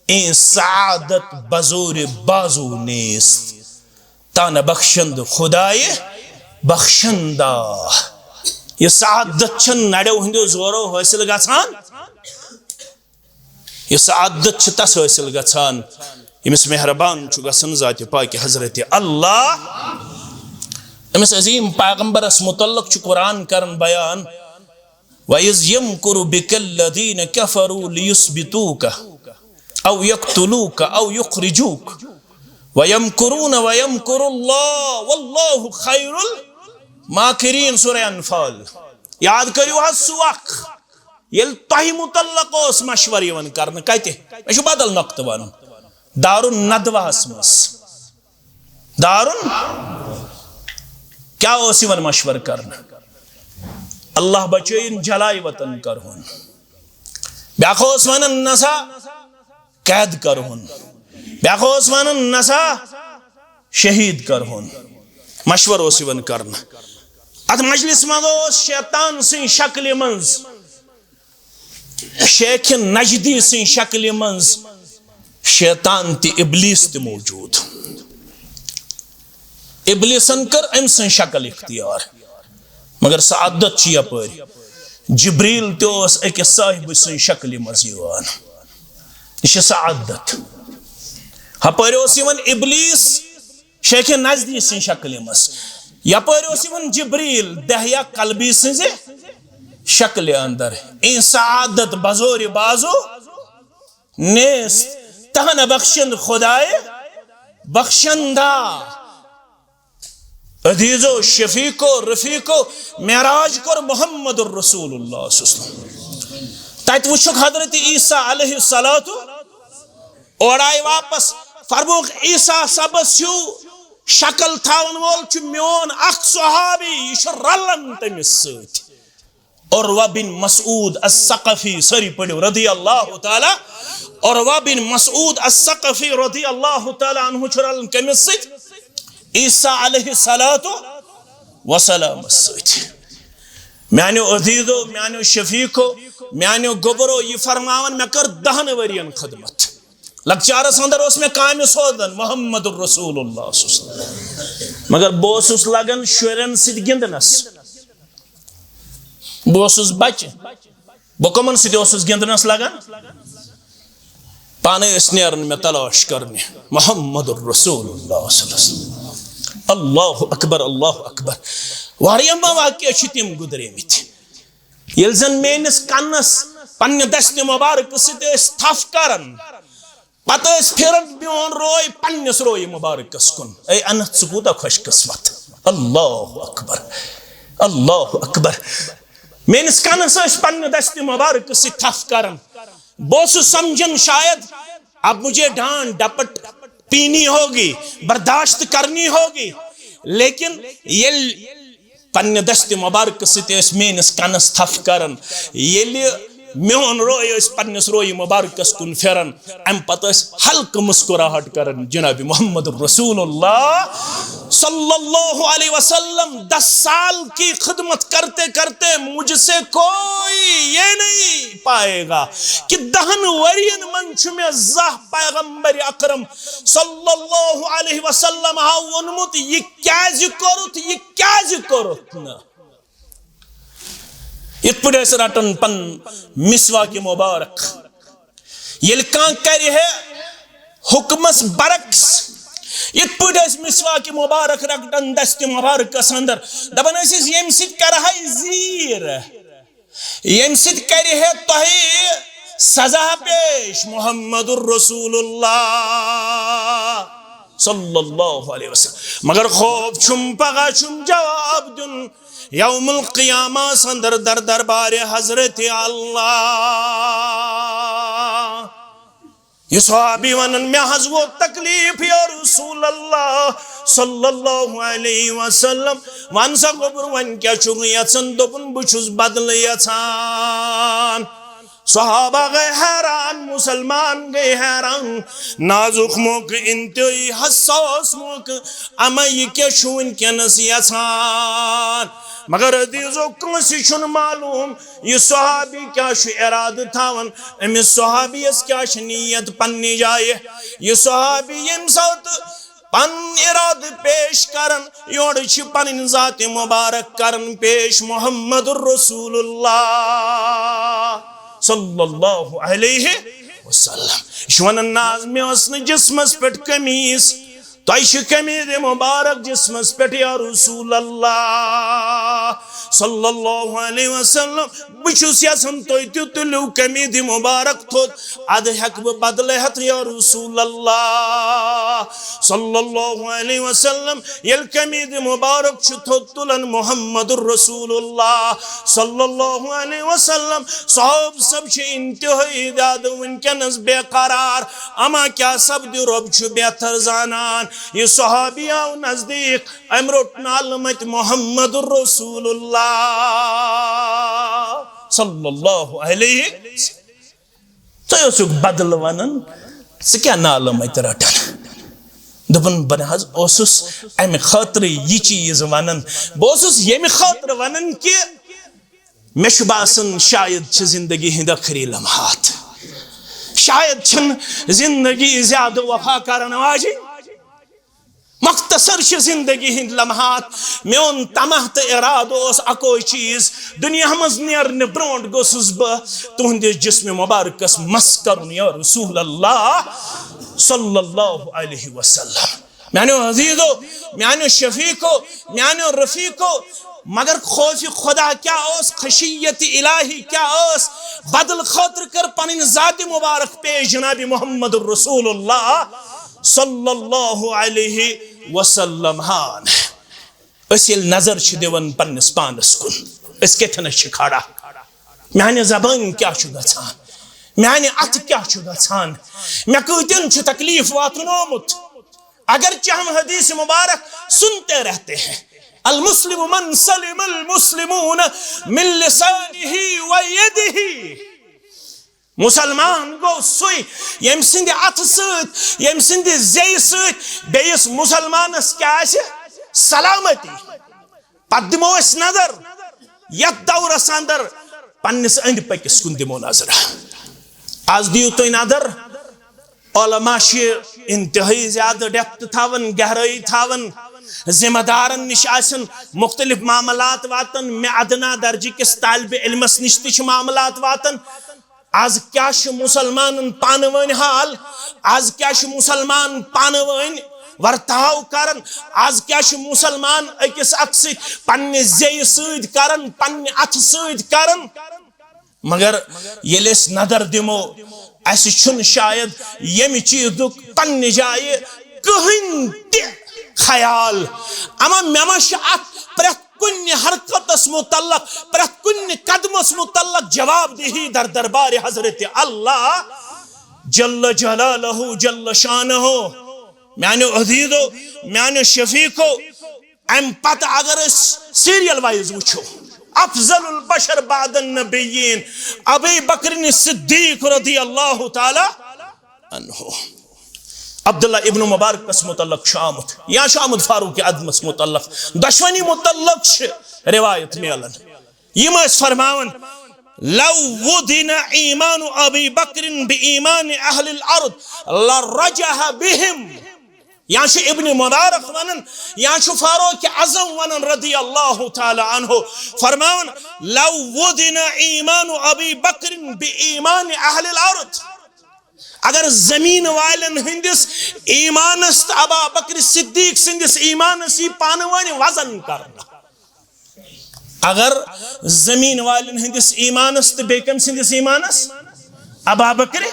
اے سعادت بزور بازو نیست، تانہ بخشند خدائے بخشندہ۔ یہِ سعادت چھنہٕ نڑیو ہٕنٛدیو زورو حٲصِل گژھان۔ یہِ سعادت چھِ تس حٲصِل گژھان، ییٚمِس مہربان چھُ گژھان ذاتِ پاکِ حضرت اللہ۔ أمِس عظیٖم پیغمبرس متعلق چھُ قرآن کران بیان، وَإِذْ يَمْكُرُ بِكَ الَّذِينَ كَفَرُوا لِيُثْبِتُوكَ أَوْ يَقْتُلُوكَ أَوْ يُخْرِجُوكَ وَيَمْكُرُونَ وَيَمْكُرُ اللَّهُ وَاللَّهُ خَيْرُ الْمَاكِرِينَ۔ سورہ انفال۔ یاد کٔرِو حظ سُہ وق، ییٚلہِ تۄہہِ متعلق اوس مشورٕ یِوان کرنہٕ۔ کتہِ؟ مےٚ چھُ بدل نۄقطہٕ ونُن۔ دارالندواہس منٛز۔ دارُن کیٛاہ اوس یِوان مشورٕ کرنہٕ؟ اللہ بچٲیِن جلاے وطن کرہون۔ بیٛاکھ اوس ونان، نسا قید کرہون۔ بیٛاکھ اوس ونان، نسا شہید کرہون۔ مشورٕ اوس یِوان کرنہٕ۔ اتھ مجلس منٛز اوس شیطان سٕنٛدِ شکلہِ منٛز، شیخ نجدی سٕنٛدِ شکلہِ منٛز شیطان تہِ، ابلیس تہِ موجود۔ ابلیسن کٔر أمۍ سٕنٛز شکل اختیار، مگر سعادت چھِ یپٲرۍ۔ جبریل تہِ اوس أکِس صاحبہٕ سٕنٛدِ شکلہِ منٛز یِوان۔ یہِ چھِ سعادت۔ ہپٲرۍ اوس یِوان ابلیس شیخ نجدی سٕنٛدِ شکلہِ منٛز، یپٲرۍ اوس یِوان جبریل دحیہ کلبی سٕنٛزِ شکلہِ اندر۔ اے سعادت بزور بازو نیست، تہنہ بخشند خدائے بخشندہ۔ عزیزو، شفیقو، رفیقو، معراج کوٚر محمد رسول اللہ صلی اللہ علیہ وسلم۔ تتہِ وٕچھُکھ حضرت عیسیٰ علیہ الصلوۃ، اورٕ آیہِ واپس۔ فرمووُکھ، عیسیٰ صٲبس ہیوٗ شکل تھاون وول چھُ میون اکھ صحابی، یہِ چھُ رلان تٔمِس سۭتۍ۔ عروہ بن مسعود الثقفی، سٲری پٔرِو، رضی اللہ تعالیٰ۔ عروہ بن مسعود الثقفی رضی اللہ تعالیٰ عنہ چھُ رلان کٔمِس سۭتۍ؟ عیسیٰ علیہ الصلوۃ والسلام سۭتۍ۔ میانیو عزیزو، میانیو شفیقو، میانیو گوبرو، یہِ فرماوان، مےٚ کٔر دہن ؤرین خدمت۔ لۄکچارس اندر اوس مےٚ کامہِ سوزان محمد رسول اللہ صلی اللہ علیہ وسلم۔ مگر بہٕ اوسُس لگان شُرٮ۪ن سۭتۍ گِنٛدنس۔ بہٕ اوسُس بچہِ۔ بہٕ کٕمن سۭتۍ اوسُس گِنٛدنس لگان؟ پانے ٲسۍ نیران مےٚ تلاش کرنہِ۔ محمد رسول اللہ صلی اللہ علیہ وسلم۔ اللہ اکبر، اللہ اکبر۔ واریاہ مواقع چھِ تِم گُزریمٕتۍ، ییٚلہِ زن میٲنِس کنس پننہِ دستہِ مبارکہٕ سۭتۍ ٲسۍ تھپھ کران۔ پتہٕ ٲسۍ پھِران میون روے پننِس رویہِ مبارکس کُن۔ اے انس، ژٕ کوٗتاہ خۄش قسمت۔ اللہ اکبر، اللہ اکبر۔ میٲنِس کنس ٲسۍ پننہِ دستہِ مبارکہٕ سۭتۍ تھپھ کران۔ بہٕ اوسُس سمجھان، شاید اب مجھے ڈانٹ ڈپٹ پینی ہوگی، برداشت کرنی ہوگی۔ لیکن ییٚلہِ پننہِ دستہِ مبارکہٕ سۭتۍ ٲسۍ میٲنِس کنس تھپھ کران، ییٚلہِ میون روے ٲسۍ پننِس رویہِ مبارکس کُن پھِران، امہِ پتہٕ ٲسۍ ہلکہٕ مسکراہٹ کران۔ جناب محمد رسول اللہ صلی اللہ علیہ وسلم، دس سال کی خدمت کرتے کرتے مجھ سے کوئی یہ نہیں پائے گا کہ دہن ورین منٛز چھُ مےٚ زانٛہہ پیغمبر اکرم صلی اللہ علیہ وسلم ہا ووٚنمُت، یہِ کیازِ کوٚرُتھ، یہِ کیازِ کوٚرُتھ نہٕ؟ یِتھ پٲٹھۍ أسۍ رٹان پن مسواک مبارک، ییٚلہِ کانٛہہ کرِ ہے حکمس برعکس، یِتھ پٲٹھۍ أسۍ مسواک مبارک رٹان دستہِ مبارکس اندر، دپان ٲسۍ أسۍ، ییٚمہِ سۭتۍ کرہے زیٖر، ییٚمہِ سۭتۍ کرِ ہے تۄہہِ سزا پیش محمد رسول اللہ صلی اللہ علیہ وسلم۔ مگر خوف چھُم، پگاہ چھُم جواب دیُن یوم القیامہ اندر در دربار حضرت اللہ۔ یہِ صحابی ونان، مےٚ حظ ووت تکلیف یا رسول اللہ صلی اللہ علیہ وسلم۔ ون سا گوٚبُر، وۄنۍ کیٛاہ چھُکھ یژھان؟ دوٚپُن، بہٕ چھُس بدلہٕ یژھان۔ صحابہ گٔے حیران، مسلمان گٔے حیران۔ نازُک موقعہٕ، انتہٲئی حساس موقعہٕ، اما یہِ کیٛاہ چھُ وٕنکیٚنس یژھان؟ مگر عزیزو، کٲنٛسہِ چھُنہٕ معلوم یہِ صحابی کیٛاہ چھُ ارادٕ تھاوان، أمِس صحابیَس کیٛاہ چھِ نیت پننہِ جایہِ۔ یہِ صحابی ییٚمہِ ساتہٕ پنُن ارادٕ پیش کران، یورٕ چھِ پنٕنۍ ذات مبارک کران پیش محمد رسول اللہ صلی اللہ علیہ وسلم۔ یہِ چھُ ونان، نہ حظ، مےٚ ٲس نہٕ جسمس پٮ۪ٹھ قمیٖض، تۄہہِ چھِ قمیٖض مبارک جسمس پٮ۪ٹھ یا رسول اللہ صلی اللہ علیہ وسلم۔ بہٕ چھُس یژھان تُہۍ تہِ تُلِو قمیٖض مبارک تھوٚد، ادٕ ہٮ۪کہٕ بہٕ بدلہٕ ہٮ۪تھ یا رسول اللہ صلی اللہ علیہ وسلم۔ ییٚلہِ قمیٖض مبارک چھُ تھوٚد تُلان محمد رسول اللہ صلی اللہ علیہ وسلم، صحابہٕ سب چھِ انتہٲئی زیادٕ وٕنکیٚنس بے قرار۔ اما کیٛاہ سپدِ، رۄب چھُ بہتر زانان۔ یہِ صحابی آو نزدیٖک، أمۍ روٚٹ نالہٕ متہِ محمد رسول اللہ صلی اللہ علیہ وسلم۔ تُہۍ اوسُکھ بدل ونان، ژٕ کیٛاہ نالہٕ متہِ رٹان؟ دوٚپُن، بہٕ نہ حظ اوسُس امہِ خٲطرٕ یہِ چیٖز ونان، بہٕ اوسُس ییٚمہِ خٲطرٕ ونان کہِ مےٚ چھُ باسان شاید چھِ زندگی ہٕنٛدۍ ٲخری لمحات، شاید چھِنہٕ زندگی زیادٕ وفا کرن واجِنۍ۔ مختصر چھِ زندگی ہٕنٛدۍ لمحات۔ میون طمع تہٕ ارادٕ اوس اکوے چیٖز، دُنیا منٛز نیرنہٕ برونٛٹھ گوٚژھُس بہٕ تُہنٛدِس جسمِ مبارکس مس کرُن، یا رسول اللہ صلی اللہ علیہ وسلم۔ میانیو عزیزو، میانیو شفیقو، میانیو رفیقو، مگر خوف خدا کیا اوس، خشیت الہی کیا اوس، بدل خاطر کر پنن ذات مبارک پیش جناب محمد رسول اللہ صلی اللہ علیہ وسلم۔ ہان، أسۍ ییٚلہِ نظر چھِ دِوان پننِس پانس کُن، أسۍ کتھن چھِ کھڑا؟ میانہِ زبٲنۍ کیٛاہ چھُ گژھان؟ میانہِ اتھٕ کیٛاہ چھُ گژھان؟ مےٚ کۭتٮ۪ن چھُ تکلیف واتنومُت؟ اگرچہ ہم حدیث مبارک سنتے رہتے ہیں، المسلم من سلم المسلمون من لسانه و یده۔ مسلمان گوٚو سُے، ییٚمہِ سٕنٛدِ اتھٕ سۭتۍ، ییٚمہِ سٕنٛدِ زیٚیہِ سۭتۍ بیٚیِس مسلمانس کیٛاہ آسہِ؟ سلامتی۔ پتہٕ دِمو أسۍ نظر یتھ دورس اندر، پننِس أنٛدۍ پٔکِس کُن دِمو نظر۔ از دِیِو تُہۍ نظر، علماء چھِ انتہٲئی زیادٕ ڈیپتھ تھاوان، گہرٲیی تھاوان، ذمہ دارن نِش آسن مختلف معاملات واتان، مےٚ ادنا درجہٕ کِس طالب علمس نِش تہِ چھِ معاملات واتان۔ از کیٛاہ چھِ مسلمانن پانہٕ ؤنۍ حال؟ از کیٛاہ چھِ مسلمان پانہٕ ؤنۍ ورتاو کران؟ از کیٛاہ چھِ مسلمان أکِس اکھ سۭتۍ پننہِ زیٚیہِ سۭتۍ کران، پننہِ اتھٕ سۭتۍ کران؟ مگر ییٚلہِ أسۍ نظر دِمو، اسہِ چھُنہٕ شاید ییٚمہِ چیٖزُک پننہِ جایہِ کٕہٕنۍ تہِ خیال۔ اما مےٚ ما چھِ اتھ پرٛٮ۪تھ کُنہِ حرکتس متعلق، پرٛٮ۪تھ کُنہِ قدمس متعلق جواب دہی در دربار حضرت اللہ جل جلالہ جل شانہ۔ میانیو عزیزو، میانیو شفیقو، امہِ پتہٕ اگر أسۍ سیریل وائز وٕچھو، افضل البشر بعد النبیین ابی بکر صدیق رضی اللہ تعالی عنہ۔ عبداللہ ابن مبارکس متعلق چھُ آمُت، یا چھُ آمُت فاروق اعظمس متعلق، دۄشوٕنی متعلق چھِ روایت میلان۔ یِم ٲسۍ فرماوان، لو وزن ایمان ابی بکر بایمان اہل الارض لرجح بهم۔ یا چھُ ابن مبارک ونان، یا چھُ فاروق اعظم ونان رضی اللہ تعالی عنہ، فرماوان، لو وزن ایمان ابی بکر بایمان اہل الارض۔ اگر زمین والٮ۪ن ہٕنٛدِس ایمانس تہٕ ابا بکر صدیق سٕنٛدِس ایمانس یی پانہٕ ؤنۍ وزن کرنہٕ، اگر زمین والٮ۪ن ہٕنٛدِس ایمانس تہٕ بیٚیہِ کٔمۍ سٕنٛدِس ایمانس؟ ابا بکر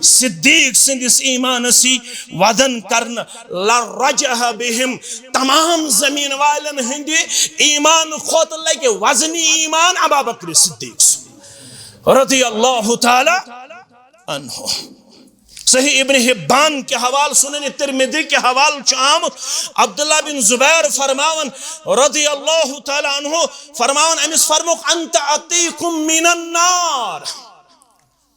صدیق سٕنٛدِس ایمانس یی وزن کرنہٕ، لرجح بهم، تمام زمین والٮ۪ن ہٕنٛدِ ایمان کھۄتہٕ لگہِ وزنی ایمان ابا بکر صدیق سُنٛد رضی اللہ تعالی عنہ۔ صحیح ابن حبان کے حوالے، سنن ترمذی کے حوالے چھُ آمُت، عبداللہ بن زبیر فرماوان رضی اللہ تعالی عنہ، فرماوان أمِس فرموک، انت عتیق من النار۔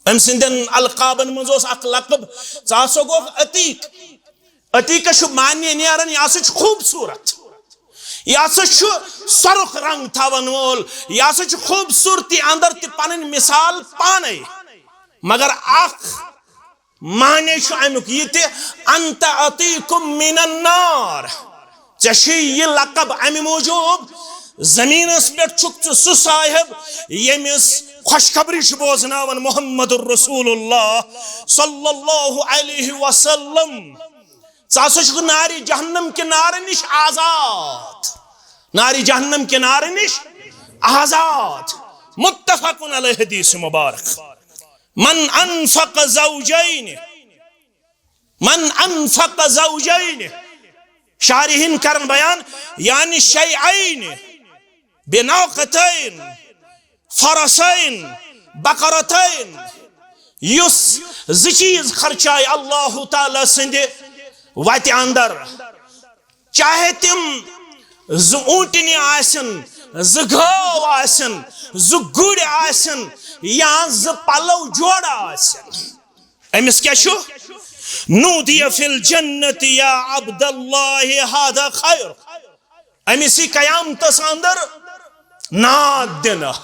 أمۍ سٕنٛدٮ۪ن القابن منٛز اوس اکھ لقب، ژٕ ہسا گوکھ عتیق۔ عتیقس چھُ معنی نیران، یہِ ہسا چھُ خوٗبصوٗرت، یہِ ہسا چھُ سۄرُخ رنگ تھاوَن وول، یہِ ہسا چھُ خوٗبصوٗرتی اندر تہِ پنٕنۍ مثال پانے۔ مگر اکھ معنی چھُ امیُک یہِ تہِ، انت عتیق من النار، ژےٚ چھُے یہِ لقب امہِ موٗجوٗب، زٔمیٖنس پٮ۪ٹھ چھُکھ ژٕ سُہ صاحب ییٚمِس خۄشخبری چھُ بوزناوان محمد رسول اللہ صلی اللہ علیہ وسلم۔ ژٕ ہسا چھُکھ نارِ جہنم کہِ نارٕ نِش آزاد، نارِ جہنم کہِ نارٕ نِش آزاد۔ متفق علیہ حدیث مبارک۔ من انفق زوجین، من انفق زوجین، شارحین کرن بیان، یعنی شیئین، بناقتین، فرسین، بقرتین، یُس زٕ چیٖز خرچایہِ اللہ تعالیٰ سٕنٛدِ وتہِ اندر، چاہے تِم زٕ اوٗنٹنہِ آسن، زٕ گٲو آسن، زٕ گُرۍ آسن، یا زٕ پلو جوڑٕ آسن۔ أمِس کیٛاہ چھُ؟ نودی فی الجنت یا عبد اللہ، هذا خیر۔ أمِس یی قیامتس اندر ناد دِنہٕ،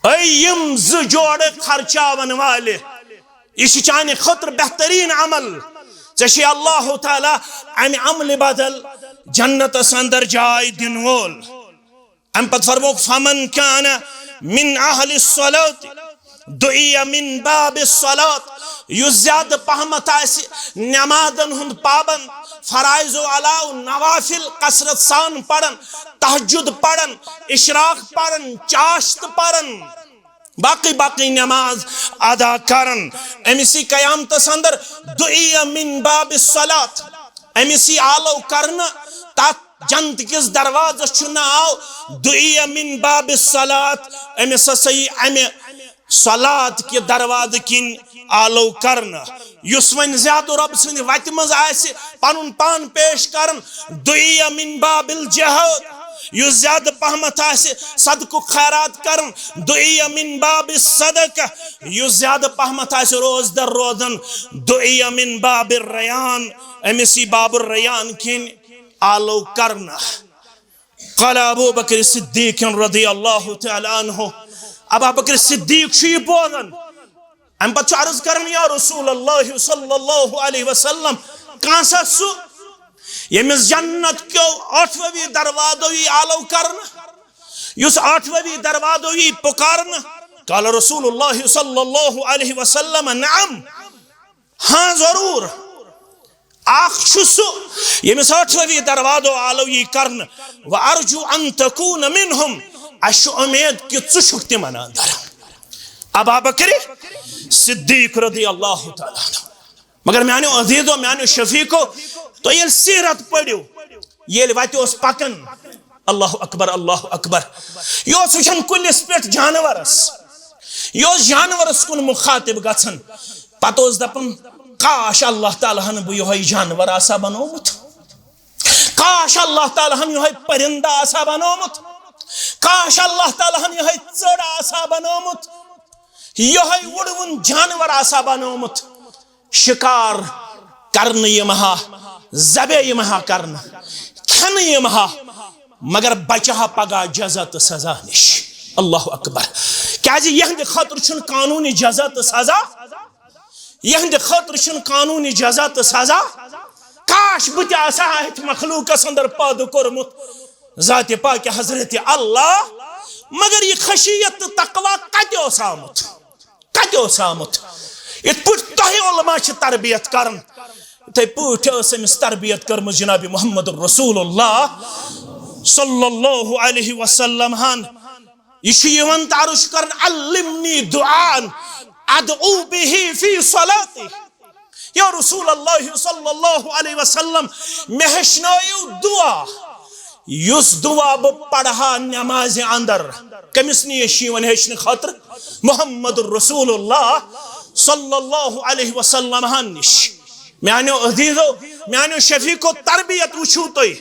اے یِم زٕ جوڑٕ خرچاون والہِ، یہِ چھُ چانہِ خٲطرٕ بہتریٖن عمل۔ ژےٚ چھُے اللہ تعالیٰ امہِ عملہِ بدل جنتس اندر جاے دِنہٕ وول۔ امہِ پتہٕ فرمووُکھ، فمن کان من اہل الصلاۃ دعی من باب الصلاۃ، یُس زیادٕ پہمتھ آسہِ نمازن ہُنٛد پابند، فرائض و علاوٕ نوافل کثرت سان پرن، تہجد پرن، اشراق پرن، چاشت پرن، باقی باقی نماز ادا کرن، أمِس یی قیامتس اندر دعی من باب الصلاۃ، أمِس یی آلو کرنہٕ۔ تتھ جنت کِس دروازس چھُ ناو دعی من باب الصلاۃ۔ أمِس ہسا یی امہِ صلات کہِ دروازٕ کِنۍ آلو کرنہٕ۔ یُس وۄنۍ زیادٕ رۄب سٕنٛدِ وتہِ منٛز آسہِ پنُن پان پیش کران، دعی من باب الجہاد۔ یُس زیادٕ پہمتھ آسہِ صدقُک خیرات کران، دعی من باب الصدقہ۔ یُس زیادٕ پہمتھ آسہِ روزدر روزان، دعی من باب الریان۔ أمِس یی باب الریان کِنۍ آلو کرنہٕ۔ قال ابو بکر صدیق رضی اللہ تعالیٰ عنہ، ابا بکر صدیق چھُ یہِ بوزان۔ امہِ پتہٕ چھُ عرض کران، یا رسول اللہ صلی اللہ علیہ وسلم، کانٛہہ سا سُہ ییٚمِس جنت کیو ٲٹھوَے دروازو یی آلو کرنہٕ، یُس ٲٹھوَے دروازو یی پُکارنہٕ؟ قال رسول اللہ صلی اللہ علیہ وسلم، نعم، ہاں ضرور، اکھ چھُ سُہ ییٚمِس ٲٹھوَے دروازو آلو یی کرنہٕ، وارجو ان تکون منہم، اسہِ چھُ اُمید کہِ ژٕ چھُکھ تِمن اندر۔ ابا بکر صدیق رضی اللہ تعالیٰ عنہ۔ مگر میانیو عزیزو، میانیو شفیقو، تُہۍ ییٚلہِ سیرت پٔرِو، ییٚلہِ وتہِ اوس پکان، اللہ اکبر، اللہ اکبر، یہِ اوس وٕچھان کُلِس پٮ۪ٹھ جانورس، یہِ اوس جانورس کُن مخاطب گژھان، پتہٕ اوس دپان، کاش اللہ تعالیٰ ہن بہٕ یِہوٚے جانور آسہٕ ہا بنومُت، کاش اللہ تعالیٰ ہن یِہوٚے پرندٕ آسہٕ ہا بنومُت، کاش اللہ تعالیٰ ہن یِہوٚے ژٔر آسہٕ ہا بنومُت، یِہوٚے وُڑوُن جانور آسہٕ ہا بنومُت۔ شکار کرنہٕ یِمہٕ ہا، ذبح یِمہٕ ہا کرنہٕ، کھٮ۪نہٕ یِمہٕ ہا، مگر بچہٕ ہا پگاہ جزا تہٕ سزا نِش۔ اللہ اکبر۔ کیازِ یِہنٛدِ خٲطرٕ چھُنہٕ قانوٗنی جزا تہٕ سزا، یِہنٛدِ خٲطرٕ چھُنہٕ قانوٗنی جزا تہٕ سزا۔ کاش بہٕ تہِ آسہٕ ہا أتھۍ مخلوٗقس اندر پٲدٕ کوٚرمُت ذاتِ پاکہِ حضرت اللہ، مگر یہِ خشیت تہٕ تقوی کتہِ اوس آمُت؟ کتہِ اوس آمُت؟ یِتھ پٲٹھۍ تۄہہِ علماء چھِ تربیت کران، یِتھے پٲٹھۍ ٲس أمِس تربیت کٔرمٕژ جناب محمد رسول اللہ صلی اللہ علیہ وسلم ہن۔ یہِ چھُ یِوان تہٕ عرض چھُ کران، علمنی دعاء ادعو به فی صلاتی۔ یا رسول اللہ صلی اللہ علیہ وسلم، مےٚ ہیٚچھنٲیِو دعا، یُس دعا بہٕ پرٕ ہا نمازِ اندر۔ کٔمِس نِش چھُ یِوان ہیٚچھنہٕ خٲطرٕ؟ محمد رسول اللہ صلی اللہ علیہ وسلم ہن نِش۔ میانیو عزیزو، میانیو شفیقو، تربیت وٕچھِو تُہۍ۔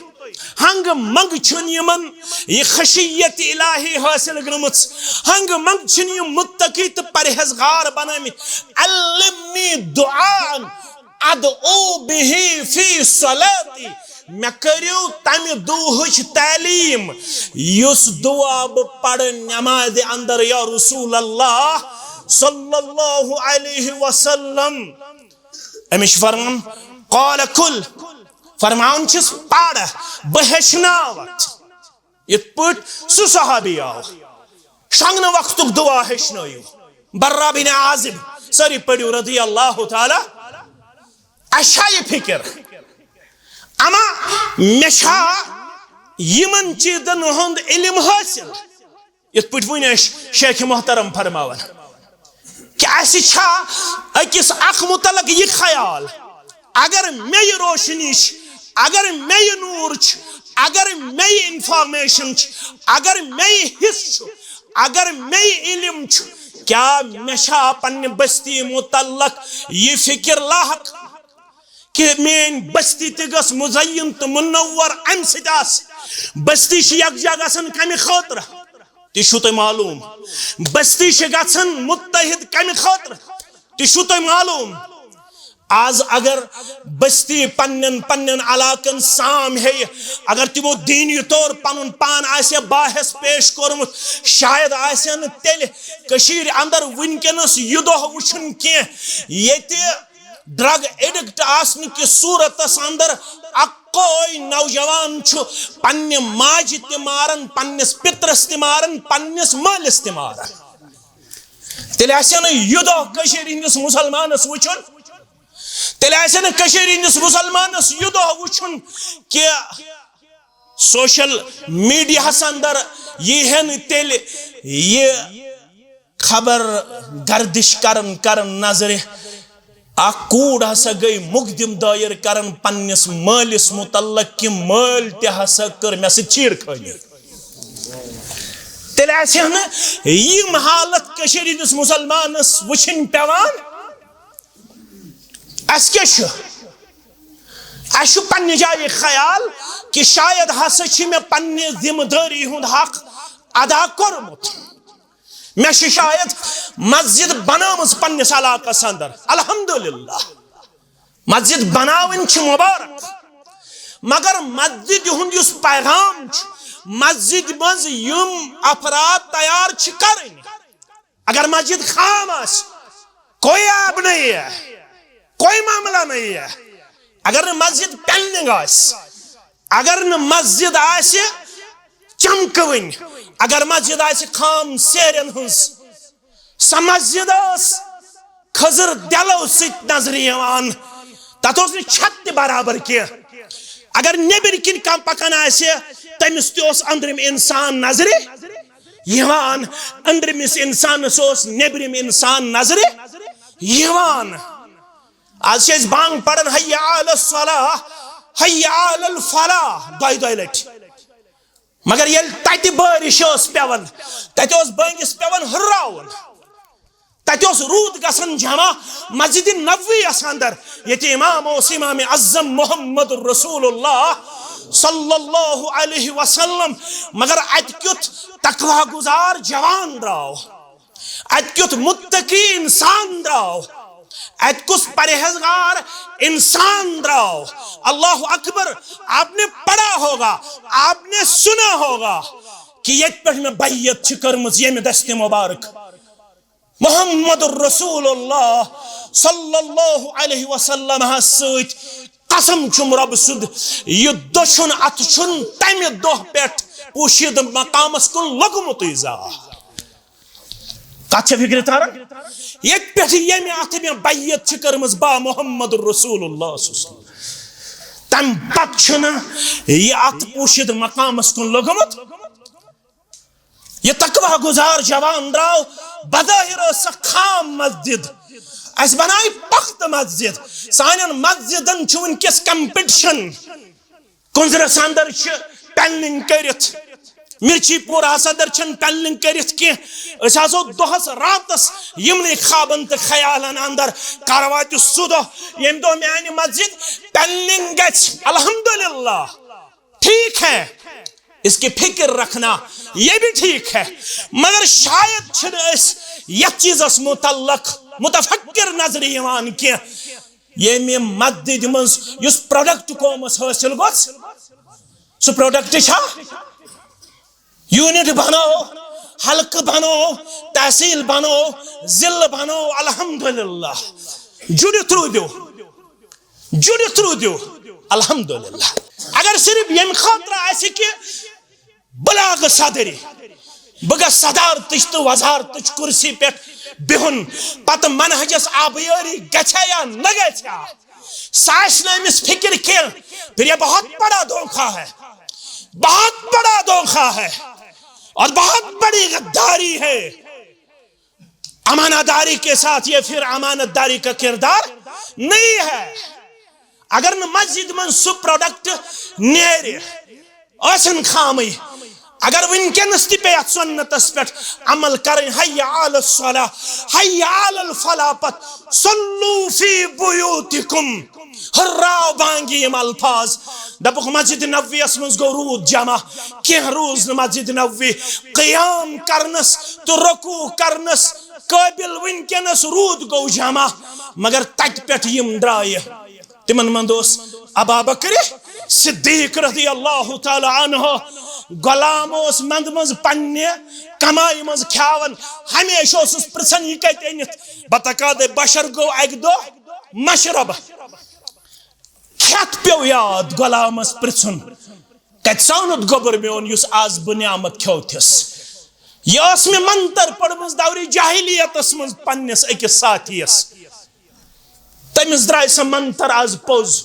ہنگہٕ منگہٕ چھُن یِمن یہِ خشیت الہی حٲصِل گٔمٕژ۔ ہنگہٕ منگہٕ چھِن یِم متقی تہٕ پرہیزگار بنٲومٕتۍ۔ علمنی دعاء ادعو به فی صلاتی، مےٚ کٔرِو تمہِ دُعہٕچ تعلیٖم، یُس دُعا بہٕ پرٕ نمازِ اندر، یا رسول اللہ صلی اللہ علیہ وسلم۔ أمِس چھُ فرمان، قال کل، فرماوان چھِس، پَر، بہٕ ہیٚچھناوَتھ۔ یِتھ پٲٹھۍ سُہ صحابی آو، شۄنٛگنہٕ وقتُک دُعا ہیٚچھنٲیِو۔ برا بن عازب، سٲری پٔرِو رضی اللہ تعالیٰ۔ اَسہِ چھا یہِ فِکر؟ اما مےٚ چھا یِمن چیٖزن ہُنٛد علم حٲصِل؟ یِتھ پٲٹھۍ وۄنۍ اَسہِ شیخ محترم فرماوان، کہِ اَسہِ چھا أکِس اکھ متعلق یہِ خیال، اگر مےٚ یہِ روشنی چھِ، اگر مےٚ یہِ نوٗر چھُ، اگر مےٚ یہِ انفارمیشن چھِ، اگر مےٚ یہِ حصہٕ چھُ، اگر مےٚ یہِ علم چھُ، کیٛاہ مےٚ چھا پننہِ بستی متعلق یہِ فکر لاحق؟ کہ میٲنۍ بستی تہِ گٔژھ مزین تہٕ منور امہِ سۭتۍ آسٕنۍ۔ بستی چھِ یکجا گژھان کمہِ خٲطرٕ؟ تہِ چھُو تۄہہِ معلوم۔ بستی چھِ گژھان متحد کمہِ خٲطرٕ؟ تہِ چھُو تۄہہِ معلوم۔ آز اگر بستی پننٮ۪ن پننٮ۪ن علاقن سام ہیٚیہِ، اگر تِمو دیٖنی طور پنُن پان آسہِ باہس پیش کوٚرمُت، شاید آسہِ نہٕ تیٚلہِ کٔشیٖرِ اندر وٕنکیٚنس یہِ دۄہ وٕچھُن کینٛہہ، ییٚتہِ ڈرگ ایڈکٹ آسنہٕ کِس صورتس اندر اکوے نوجوان چھُ پننہِ ماجہِ تہِ ماران، پننِس پِترس تہِ ماران، پننِس مٲلِس تہِ ماران۔ تیٚلہِ آسہِ نہٕ یہِ دۄہ کٔشیٖرِ ہٕنٛدِس مُسلمانس وٕچھُن، تیٚلہِ آسہِ نہٕ کٔشیٖرِ ہٕنٛدِس مُسلمانس یہِ دۄہ وٕچھُن کہِ سوشل میڈیاہس اندر یی ہے نہٕ تیٚلہِ یہِ خبر گردش کران کران نظرِ، اکھ کوٗر ہسا گٔے مقدم دٲیر کران پننِس مٲلِس متعلق کہِ مٲلۍ تہِ ہسا کٔر مےٚ سۭتۍ چھیڑ خٲنی۔ تیٚلہِ آسہِ ہا نہٕ یِم حالت کٔشیٖرِ ہٕنٛدِس مُسلمانس وٕچھِنۍ پٮ۪وان۔ اَسہِ کیٛاہ چھُ؟ اَسہِ چھُ پننہِ جایہِ خیال کہِ شاید ہسا چھِ مےٚ پننہِ ذمہٕ دٲری ہُنٛد حق ادا کوٚرمُت۔ مےٚ چھِ شاید مسجد بنٲومٕژ پننِس علاقس اندر، الحمدللہ۔ مسجد بناوٕنۍ چھِ مبارک، مگر مسجد ہُنٛد یُس پیغام چھُ، مسجد منٛز یِم افراد تیار چھِ کرٕنۍ، اگر مسجد خام آسہِ، کوئی عیب نہیں ہے، کوئی معاملہ نہیں ہے۔ اگر نہٕ مسجد پینلنگ آسہِ، اگر نہٕ مسجد آسہِ چمکوٕنۍ، اگر مسجد آسہِ خام سیرٮ۪ن ہٕنٛز، سۄ مسجد ٲس کھٔزٕر دٮ۪لو سۭتۍ نظرِ یِوان، تتھ اوس نہٕ چھت تہِ برابر کینٛہہ۔ اگر نیٚبرۍ کِنۍ کانٛہہ پکان آسہِ، تٔمِس تہِ اوس أنٛدرِم انسان نظرِ یِوان، أنٛدرِمِس انسانس اوس نیٚبرِم انسان نظرِ یِوان۔ از چھِ أسۍ بانگ پران، حی علی الصلاح، حی علی الفلاح، دۄیہِ دۄیہِ لٹہِ۔ مگر ییٚلہِ تتہِ بٲرِش ٲس پٮ۪وان، تتہِ اوس بٲنگِس پٮ۪وان ہُرراوُن، تتہِ اوس روٗد گژھان جمع، مسجد نبوی یس اندر، ییٚتہِ امام اوس امام اعظم محمد رسول اللہ صلی اللہ علیہ وسلم۔ مگر اتہِ کیُتھ تقوی گزار جوان درٛاو، اتہِ کیُتھ متقی انسان درٛاو، اتہِ کُس پرہیزگار انسان درٛاو۔ اللہ اکبر، آپ نے پڑھا ہوگا، آپ نے سنا ہوگا کہ ییٚتہِ پٮ۪ٹھ مےٚ بیعت چھِ کٔرمٕژ ییٚمہِ دستِ مبارک محمد رسول اللہ صلی اللہ علیہ وسلم ہس سۭتۍ۔ قسم چھُم رۄبہٕ سُنٛد، یہِ دۄہ چھُن، اتھ چھُن تمہِ دۄہ پٮ۪ٹھ پوشیدٕ مقامس کُن لوٚگمُتٕے زانٛہہ۔ کتھ چھےٚ فکرِ تران؟ ییٚتہِ پٮ۪ٹھ ییٚمہِ اتھٕ مےٚ بیعت چھِ کٔرمٕژ با محمد رسول اللہ صلی اللہ علیہ وسلم، تمہِ پتہٕ چھُنہٕ یہِ اتھ پوشیدٕ مقامس کُن لوٚگمُت۔ یہِ تقوی گزار جوان درٛاو، بظاہر ٲس سۄ خام مسجد، اسہِ بنایہِ پختہٕ مسجد۔ سانٮ۪ن مسجدن چھُ وٕنکیٚس کمپٹیشن۔ کُنزرس اندر چھِ پینلنگ کٔرِتھ، مرچی پورہس اندر چھنہٕ پینلنگ کٔرِتھ کینٛہہ۔ أسۍ آسو دۄہس راتس یِمنٕے خوابن تہٕ خیالن اندر۔ کر واتہِ سُہ دۄہ ییٚمہِ دۄہ میانہِ مسجد پینلنگ گژھِ؟ الحمدللہ، ٹھیک ہے، اس کی فکر رکھنا، یہ بھی ٹھیک ہے، مگر شاید چھنہٕ أسۍ یتھ چیزس متعلق متفکر نظرِ یِوان کینٛہہ، ییٚمہِ مسجدِ منٛز یُس پروڈکٹ قومس حٲصِل گوٚژھ، سُہ پروڈکٹ چھا؟ یونٹ بناو، حلقہٕ بناو، تحصیل بناو، ضلعہٕ بناو، الحمدللہ۔ جُڑِتھ روٗدِو، جُڑِتھ روٗدِو، الحمدللہ۔ اگر صرف ییٚمہِ خٲطرٕ آسہِ کہِ بہٕ لاگہٕ صدری، بہٕ گژھٕ صدارتٕچ تہٕ وزارتٕچ کُرسی پٮ۪ٹھ بِہُن، پتہٕ منہجس آبیٲری گژھِ یا نہ گژھِ، سُہ آسہِ نہٕ أمِس فکر کینٛہہ، پھر یہ بہت بڑا دھوکہ ہے، بہت بڑا دھوکہ ہے اور بہت بڑی غداری ہے۔ امانت داری کے ساتھ یہ پھر امانت داری کا کردار نہیں ہے۔ اگر نہٕ مسجد منٛز سُہ پروڈکٹ نیرِ، ٲسِن خامٕے، اگر وٕنکیٚنس تہِ پیٚیہِ اتھ سُنتس پٮ۪ٹھ عمل کرٕنۍ، حی علی الصلاح، حی علی الفلاح، پتہٕ صلوا فی بیوتکم، ہُراو بانگی یِم الفاظ۔ دپُکھ مسجد نبویس منٛز گوٚو روٗد جمع، کینٛہہ روٗز نہٕ مسجد نبوی قیام کرنس تہٕ رکوع کرنس قٲبل، وٕنکیٚنس روٗد گوٚو جمع، مگر تتہِ پٮ۪ٹھ یِم درٛایہِ۔ تِمن منٛز اوس ابا بکر صدیق رضی اللہ تعالیٰ عنہ۔ غلام اوس منٛزٕ منٛزٕ پننہِ کمایہِ منٛز کھیاوان، ہمیشہِ اوسُس پرژھان، یہِ کتہِ أنِتھ؟ بتقاد بشر گوٚو اکہِ دۄہ مشرب۔ کھٮ۪تھ پیوٚو یاد غلامس پرژھُن، کتہِ ژاونُتھ گوٚبُر میون یُس از بہٕ نعمت کھیوتھس؟ یہِ ٲس مےٚ منتر پٔرمٕژ دورِ جاہلیتس منٛز پننِس أکِس ساتھیس۔ تٔمِس درٛاے سۄ منتر از پوٚز۔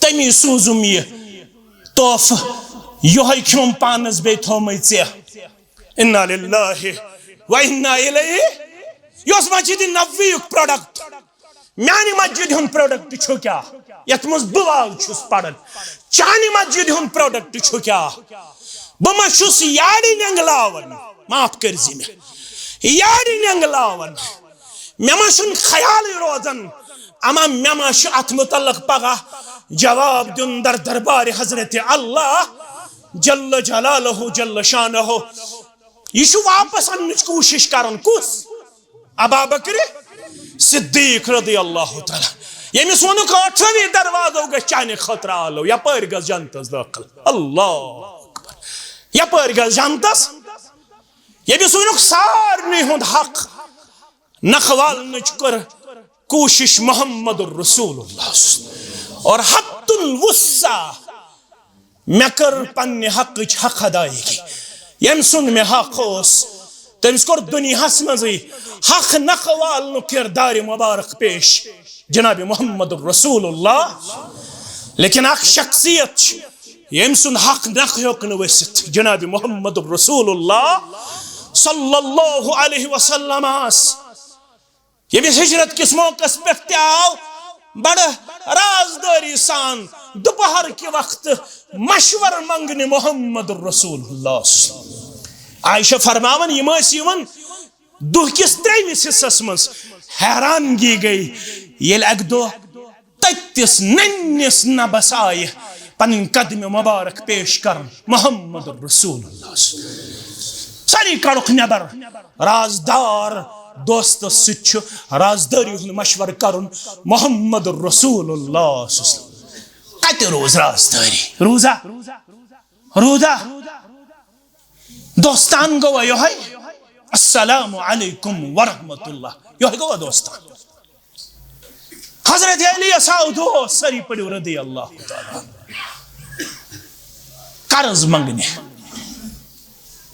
تٔمی سوٗزُم یہِ تحفہٕ، یِہوٚے کھیوٚم پانس بیٚیہِ تھوٚومَے ژےٚ۔ انا للہ و انا الیہ۔ یہِ اوس مسجد نبوی یُک پروڈکٹ۔ میانہِ مسجد ہُنٛد پروڈکٹ چھُ کیٛاہ؟ یتھ منٛز بہٕ واز چھُس پران، چانہِ مسجد ہُنٛد پروڈکٹ چھُ کیٛاہ؟ بہٕ ما چھُس یارِ نینگلاوان؟ معاف کٔرزِ مےٚ، یارِ نینگلاوان۔ مےٚ ما چھُنہٕ خیالٕے روزان، اما مےٚ ما چھُ اتھ متعلق پگاہ جواب دیُن در دربارِ حضرت اللہ جل جلالہ جل شانہ۔ یہِ چھُ واپس اننٕچ کوٗشش کران۔ کُس؟ ابا بکر صدیق رضی اللہ تعالیٰ، ییٚمِس ووٚنُکھ، ٲٹھوٕے دروازو گژھِ چانہِ خٲطرٕ آلو، یپٲرۍ گژھ جنتس دٲخل۔ اللہ اکبر۔ یپٲرۍ گژھ جنتس، ییٚمِس ووٚنُکھ، سارنٕے ہُنٛد حق نکھٕ والنٕچ کٔر کوٗشش محمد رسول اللہ۔ اور حق الوسعی، مےٚ کٔر پننہِ حقٕچ حق ادایگی۔ ییٚمۍ سُنٛد مےٚ حق اوس، تٔمِس کوٚر دُنیاہس منٛزٕے حق نکھٕ والنُک کردارِ مبارک پیش، جناب محمد رسول اللہ۔ لیکن اکھ شخصیت چھِ، ییٚمۍ سُنٛد حق نکھٕ ہیوٚک نہٕ ؤسِتھ، جناب محمد رسول اللہ صلی اللہ علیہ وسلم۔ ییٚمِس ہجرت کِس موقعس پٮ۪ٹھ تہِ آو بڑٕ رازدٲری سان دُپہر کہِ وقتہٕ مشورٕ منٛگنہِ محمد رسول اللہ۔ عائشہ فرماوان، یِم ٲسۍ یِوان دُہ کِس ترٛیٚیمِس حصس منٛز۔ حیرانگی گٔے، ییٚلہِ اکہِ دۄہ تٔتِس نٔنِس نبس آیہِ پنٕنۍ قدمِ مبارک پیش کرن محمد رسول اللہ۔ سٲری کڑُکھ نٮ۪بر۔ رازدار دوستس سۭتۍ چھُ رازدٲری ہُنٛد مشورٕ کرُن محمد رسول اللہ۔ کتہِ روٗز رازدٲری؟ روٗزا؟ روٗزا؟ دوستان گوٚوا یِہوٚے؟ السلام علیکم ورحمۃ اللہ، یِہوٚے گوٚوا دوستان؟ حضرت علی یس آو دۄہ، سٲری پٔرِو رضی اللہ تعالیٰ عنہ۔ قرض منٛگنہِ،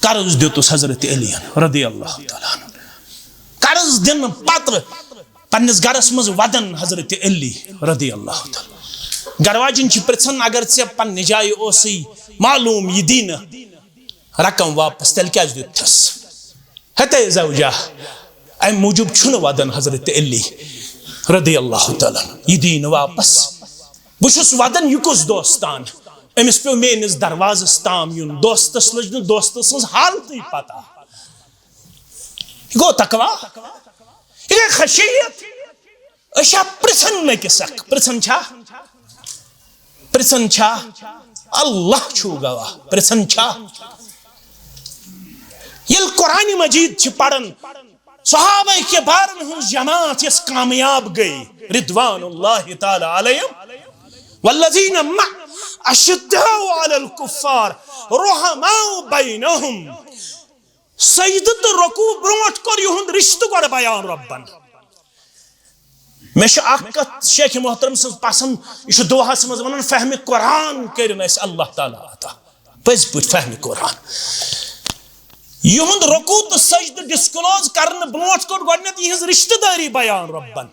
قرض دیُتُس حضرت علی ین رضی اللہ تعالیٰ عنہ۔ قرض دِنہٕ پتہٕ پننِس گرس منٛز ودان حضرت علی رضی اللہ تعالیٰ۔ گرٕ واجِنۍ چھِ پرژھان، اگر ژےٚ پننہِ جایہِ اوسُے معلوم یہِ دِی نہٕ رقم واپس، تیٚلہِ کیازِ دیُتتھس؟ ہتے زوجہ، امہِ موٗجوٗب چھُنہٕ ودان حضرت علی رضی اللہ تعالیٰ عنہ، یہِ دِی نہٕ واپس۔ بہٕ چھُس ودان، یہِ کُس دوستان؟ أمِس پیوٚو میٲنِس دروازس تام یُن۔ دوستس لٔج نہٕ دوستہٕ سٕنٛز حالتٕے پتہ۔ یہِ گوٚو تقویٰ، یہِ گٔے خشیت۔ أسۍ چھا پرژھان نہٕ أکِس اکھ؟ پرژھان چھا؟ پرژھان چھا؟ اللہ چھُ گواہ، پرژھان چھا؟ ییٚلہِ قرآن مجید چھِ پران، صحابہ کبارن ہٕنٛز جماعت یۄس کامیاب گٔے، رضوان اللہ تعالی علیہم، والذین مع اشداء علی الکفار رحماء بینہم۔ سجدٕ تہٕ رکوع برونٛٹھ کوٚر یِہُنٛد رشتہٕ گۄڈٕ بیان رۄبن۔ مےٚ چھُ اکھ کتھ شیخ محترم سٕنٛز پسند، یہِ چھُ دُعاہس منٛز ونان، فہمِ قرآن کٔرِن اَسہِ اللہ تعالیٰ عطا۔ پٔزۍ پٲٹھۍ فہمِ قرآن۔ یِہُنٛد رکوع تہٕ سجدٕ disclose کرنہٕ برونٛٹھ کوٚر گۄڈٕنیتھ یِہٕنٛز رشتہٕ دٲری بیان رۄبن۔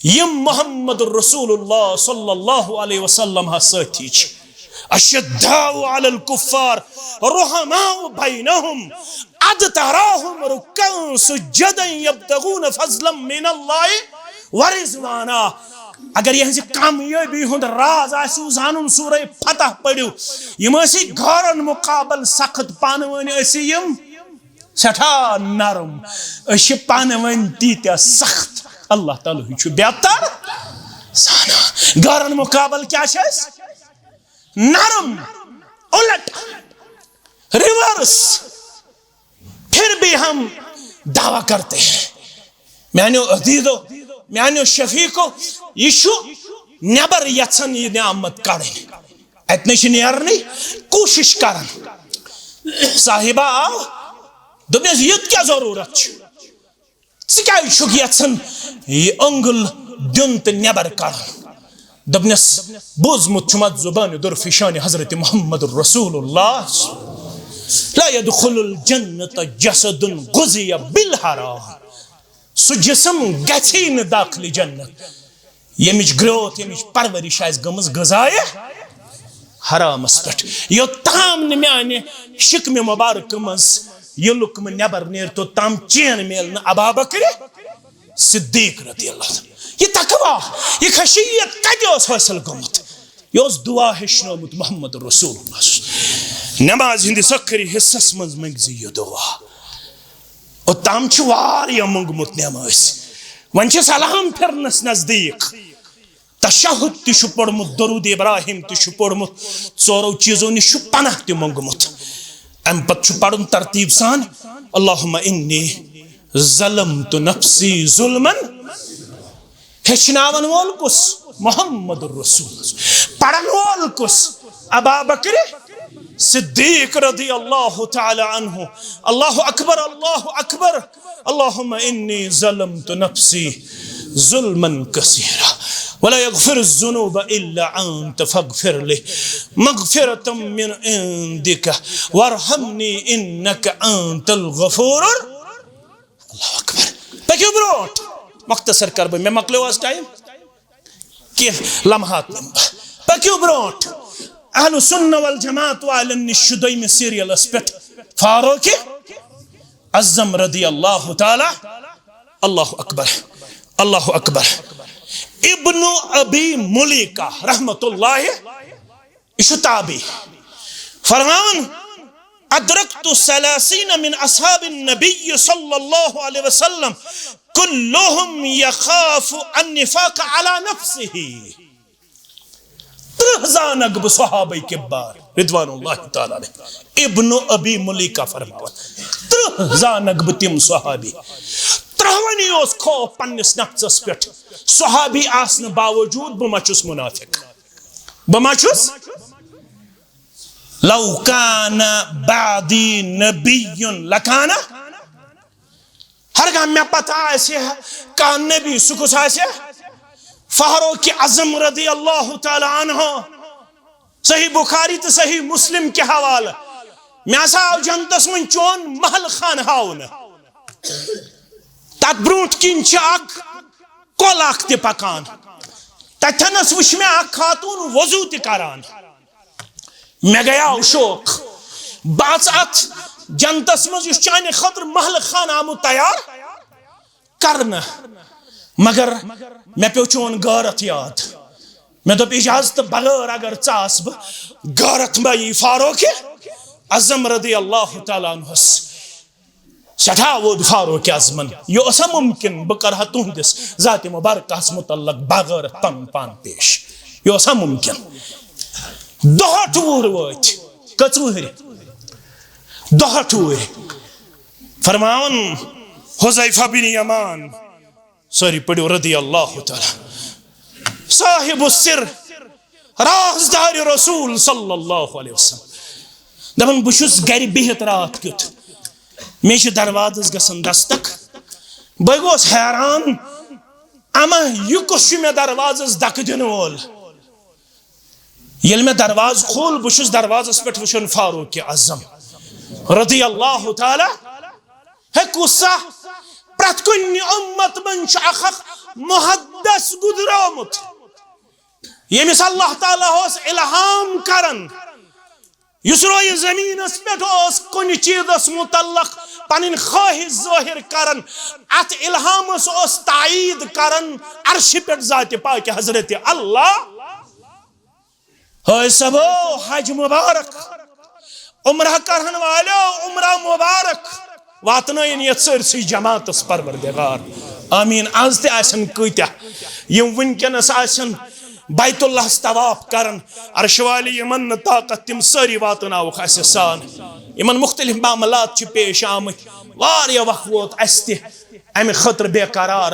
یِم محمد رسول اللہ صلی اللہ علیہ وسلم ہس سۭتی چھِ، اشداء علی الکفار رحماء بینہم، اذ تراہم رکعا سجدا یبتغون فضلا من اللہ ورضوانا۔ اگر یِہٕنٛزِ کامیٲبی ہُنٛد راز آسِوٕ زانُن، سورہ فتح پٔرِو۔ یِم ٲسی غٲرن مقابل سخت، پانہٕ ؤنۍ ٲسی یِم سٮ۪ٹھاہ نرم، أسۍ چھِ پانہٕ ؤنۍ تیٖتیٛاہ سخت۔ اللہ تعالیٰ ہٕے چھُ بہتر زانان۔ غٲرن مقابل کیٛاہ چھِ أسۍ؟ نرم، الٹ، reverse، پھر بھی ہم دعویٰ کرتے ہیں۔ میانیو عزیزو، میانیو شفیقو، یہِ چھُ نٮ۪بر یژھان یہِ نعمت کڑٕنۍ، اتہِ نَے چھِ نیرنٕے، کوٗشش کران۔ صاحبہ آو، دوٚپنس، ییٚتہِ کیٛاہ ضروٗرت چھِ؟ ژٕ کیٛازِ چھُکھ یژھان یہِ اوٚنٛگُل دیُن تہٕ نٮ۪بر کڑُن؟ دوٚپنس، بوٗزمُت چھُم اتھ زبانہِ درفشانِ حضرت محمد رسول اللہ، لا يدخل الجنة جسد غذي بالحرام۔ سُہ جسم گژھی نہٕ داخلہِ جنت، ییٚمِچ growth، ییٚمِچ پرورش آسہِ گٔمٕژ غذایہِ حرامس پٮ۪ٹھ۔ یوٚتام نہٕ میانہِ شکمہِ مبارکہٕ منٛز یہِ لقمہٕ نٮ۪بر نیرِ، توٚتام چین میلہِ نہٕ ابا بکرِ صدیق رضی اللہ عنہ۔ یہِ تقویٰ، یہِ خشیت کتہِ اوس حٲصِل گوٚمُت؟ یہِ اوس دعا ہیٚچھنومُت محمد رسول اللہ۔ نماز ہٕنٛدِس ٲخری حصس منٛز منٛگزِ یہِ دعا۔ اوٚتام چھُ واریاہ موٚنگمُت نٮ۪مٲزۍ، وۄنۍ چھِ سلام پھِرنس نزدیٖک۔ تشہد تہِ چھُ پوٚرمُت، درود ابراہیم تہِ چھُ پوٚرمُت، ژورو چیٖزو نِش چھُ پناہ تہِ موٚنگمُت۔ امہِ پتہٕ چھُ پرُن ترتیٖب سان، اللہم انی ظلمت نفسی ظلما۔ ہیٚچھناون وول کُس؟ محمد رسول۔ پرن وول کُس؟ ابا بکر صدیق رضی اللہ تعالی عنہ۔ اللہ اکبر، اللہ اکبر۔ اللہم انی ظلمت نفسی ظلما کثیرا ولا یغفر الذنوب الا انت فاغفر لی مغفرة من عندک وارحمنی انک انت الغفور۔ اللہ اکبر۔ پٔکِو برونٛٹھ۔ مختصر کر بہٕ، مےٚ مۄکلیو آز ٹایم، کینٛہہ لمحات نِمہٕ بہٕ۔ پٔکِو برونٛٹھ۔ اہل سنہ والجماعت والٮ۪ن نِش چھُ دوٚیمِس سیریلس پٮ۪ٹھ فاروق اعظم رضی اللہ تعالی، اللہ اکبر، اللہ اکبر۔ ابن ابی ملیکہ رحمت اللہ، یہِ چھُ تابعی، فرماوان، ادرکت ثلاثین من اصحاب النبی صلی اللہ علیہ وسلم کلہم یخاف النفاق علی نفسہ۔ ترٕٛہ زانکھ بہٕ صحابہ کبار رضوان اللہ تعالی علیہ۔ ابن ابی ملیکہ فرماوان، ترٕٛہ زانکھ بہٕ تِم صحابی، ترٛہوٕنی اوس خوف پننِس نفسس پٮ۪ٹھ، صحابی آسنہٕ باوجود بہٕ ما چھُس منافق، بہٕ ما چھُس؟ لو کان بعدی نبی لکان، ہرگاہ مےٚ پتہٕ آسہِ ہا کانٛہہ نبی، سُہ کُس آسہِ؟ فاروق اعظم رضی اللہ تعالی عنہ۔ صحیح بخاری تہٕ صحیح مسلم کہِ حوالہٕ، مےٚ ہسا آو جنتس منٛز چون محل خانہٕ ہاونہٕ۔ تتھ برونٛٹھ کِنۍ چھِ اکھ کۄل اکھ تہِ پکان۔ تتھٮ۪نس وٕچھ مےٚ اکھ خاتون وضو تہِ کران۔ مےٚ گٔیاو شوق، بہٕ اژٕ اتھ جنتس منٛز یُس چانہِ خٲطرٕ محلہٕ خانہٕ آمُت تیار کرنہٕ، مگر مےٚ پیوٚو چون غٲرت یاد۔ مےٚ دوٚپ، اجازتہٕ بغٲر اگر ژٕ آس بہٕ غٲرت ما یی فاروق اعظم رضی اللہ تعالیٰ عنہس۔ سٮ۪ٹھاہ ووٚد فاروق اعظمن، یہِ اوسا ممکن بہٕ کرٕ ہا تُہنٛدِس ذاتِ مبارکہس متعلق بغٲرت پنُن پان پیش؟ یہِ اوسا مُمکِن؟ دُہٲٹھ وُہٕرۍ وٲتۍ۔ کٔژ وُہٕرۍ؟ دُہٲٹھ وُہٕرۍ۔ فرماوان حذیفہ بن یمان، سٲری پٔرِو رضی اللہ تعالیٰ، صاحب السر، رازدار رسول صلی اللہ علیہ وسلم، دَپان، بہٕ چھُس گَرِ بِہِتھ راتھ کیُتھ، مےٚ چھِ دروازَس گژھان دستک۔ بہٕ گوس حیران، اما یہِ کُس چھُ مےٚ دروازَس دَکہٕ دِنہٕ وول؟ ییٚلہِ مےٚ دروازٕ کھوٗل، بہٕ چھُس دروازَس پٮ۪ٹھ وٕچھان فاروق اعظم رضی اللہ تعالیٰ۔ ہے کُس سا؟ پرٛٮ۪تھ کُنہِ اُمت منٛز چھُ اکھ اکھ محدث گُزریومُت، ییٚمِس اللہ تعالیٰ اوس الہام کران، یُس رویہِ زمینس پٮ۪ٹھ اوس کُنہِ چیزس متعلق پنٕنۍ خواہش ظٲہر کران، اتھ الہامس اوس تائید کران عرشہِ پٮ۪ٹھ ذاتِ پاک حضرت اللہ۔ ہے صبو، حج مبارک، عمرہ کرن والو، عمرہ مبارک۔ واتنٲیِن یتھ سٲرسٕے جماعتس پروردگار۔ آمین۔ از تہِ آسن کۭتیاہ یِم وٕنکیٚنس آسن بیت اللہس طواف کران، عرشہِ والہِ یِمن نہٕ طاقت، تِم سٲری واتناوُکھ اسہِ سان۔ یِمن مختلف معاملات چھِ پیش آمٕتۍ، واریاہ وقت ووت اسہِ تہِ امہِ خٲطرٕ بے قرار۔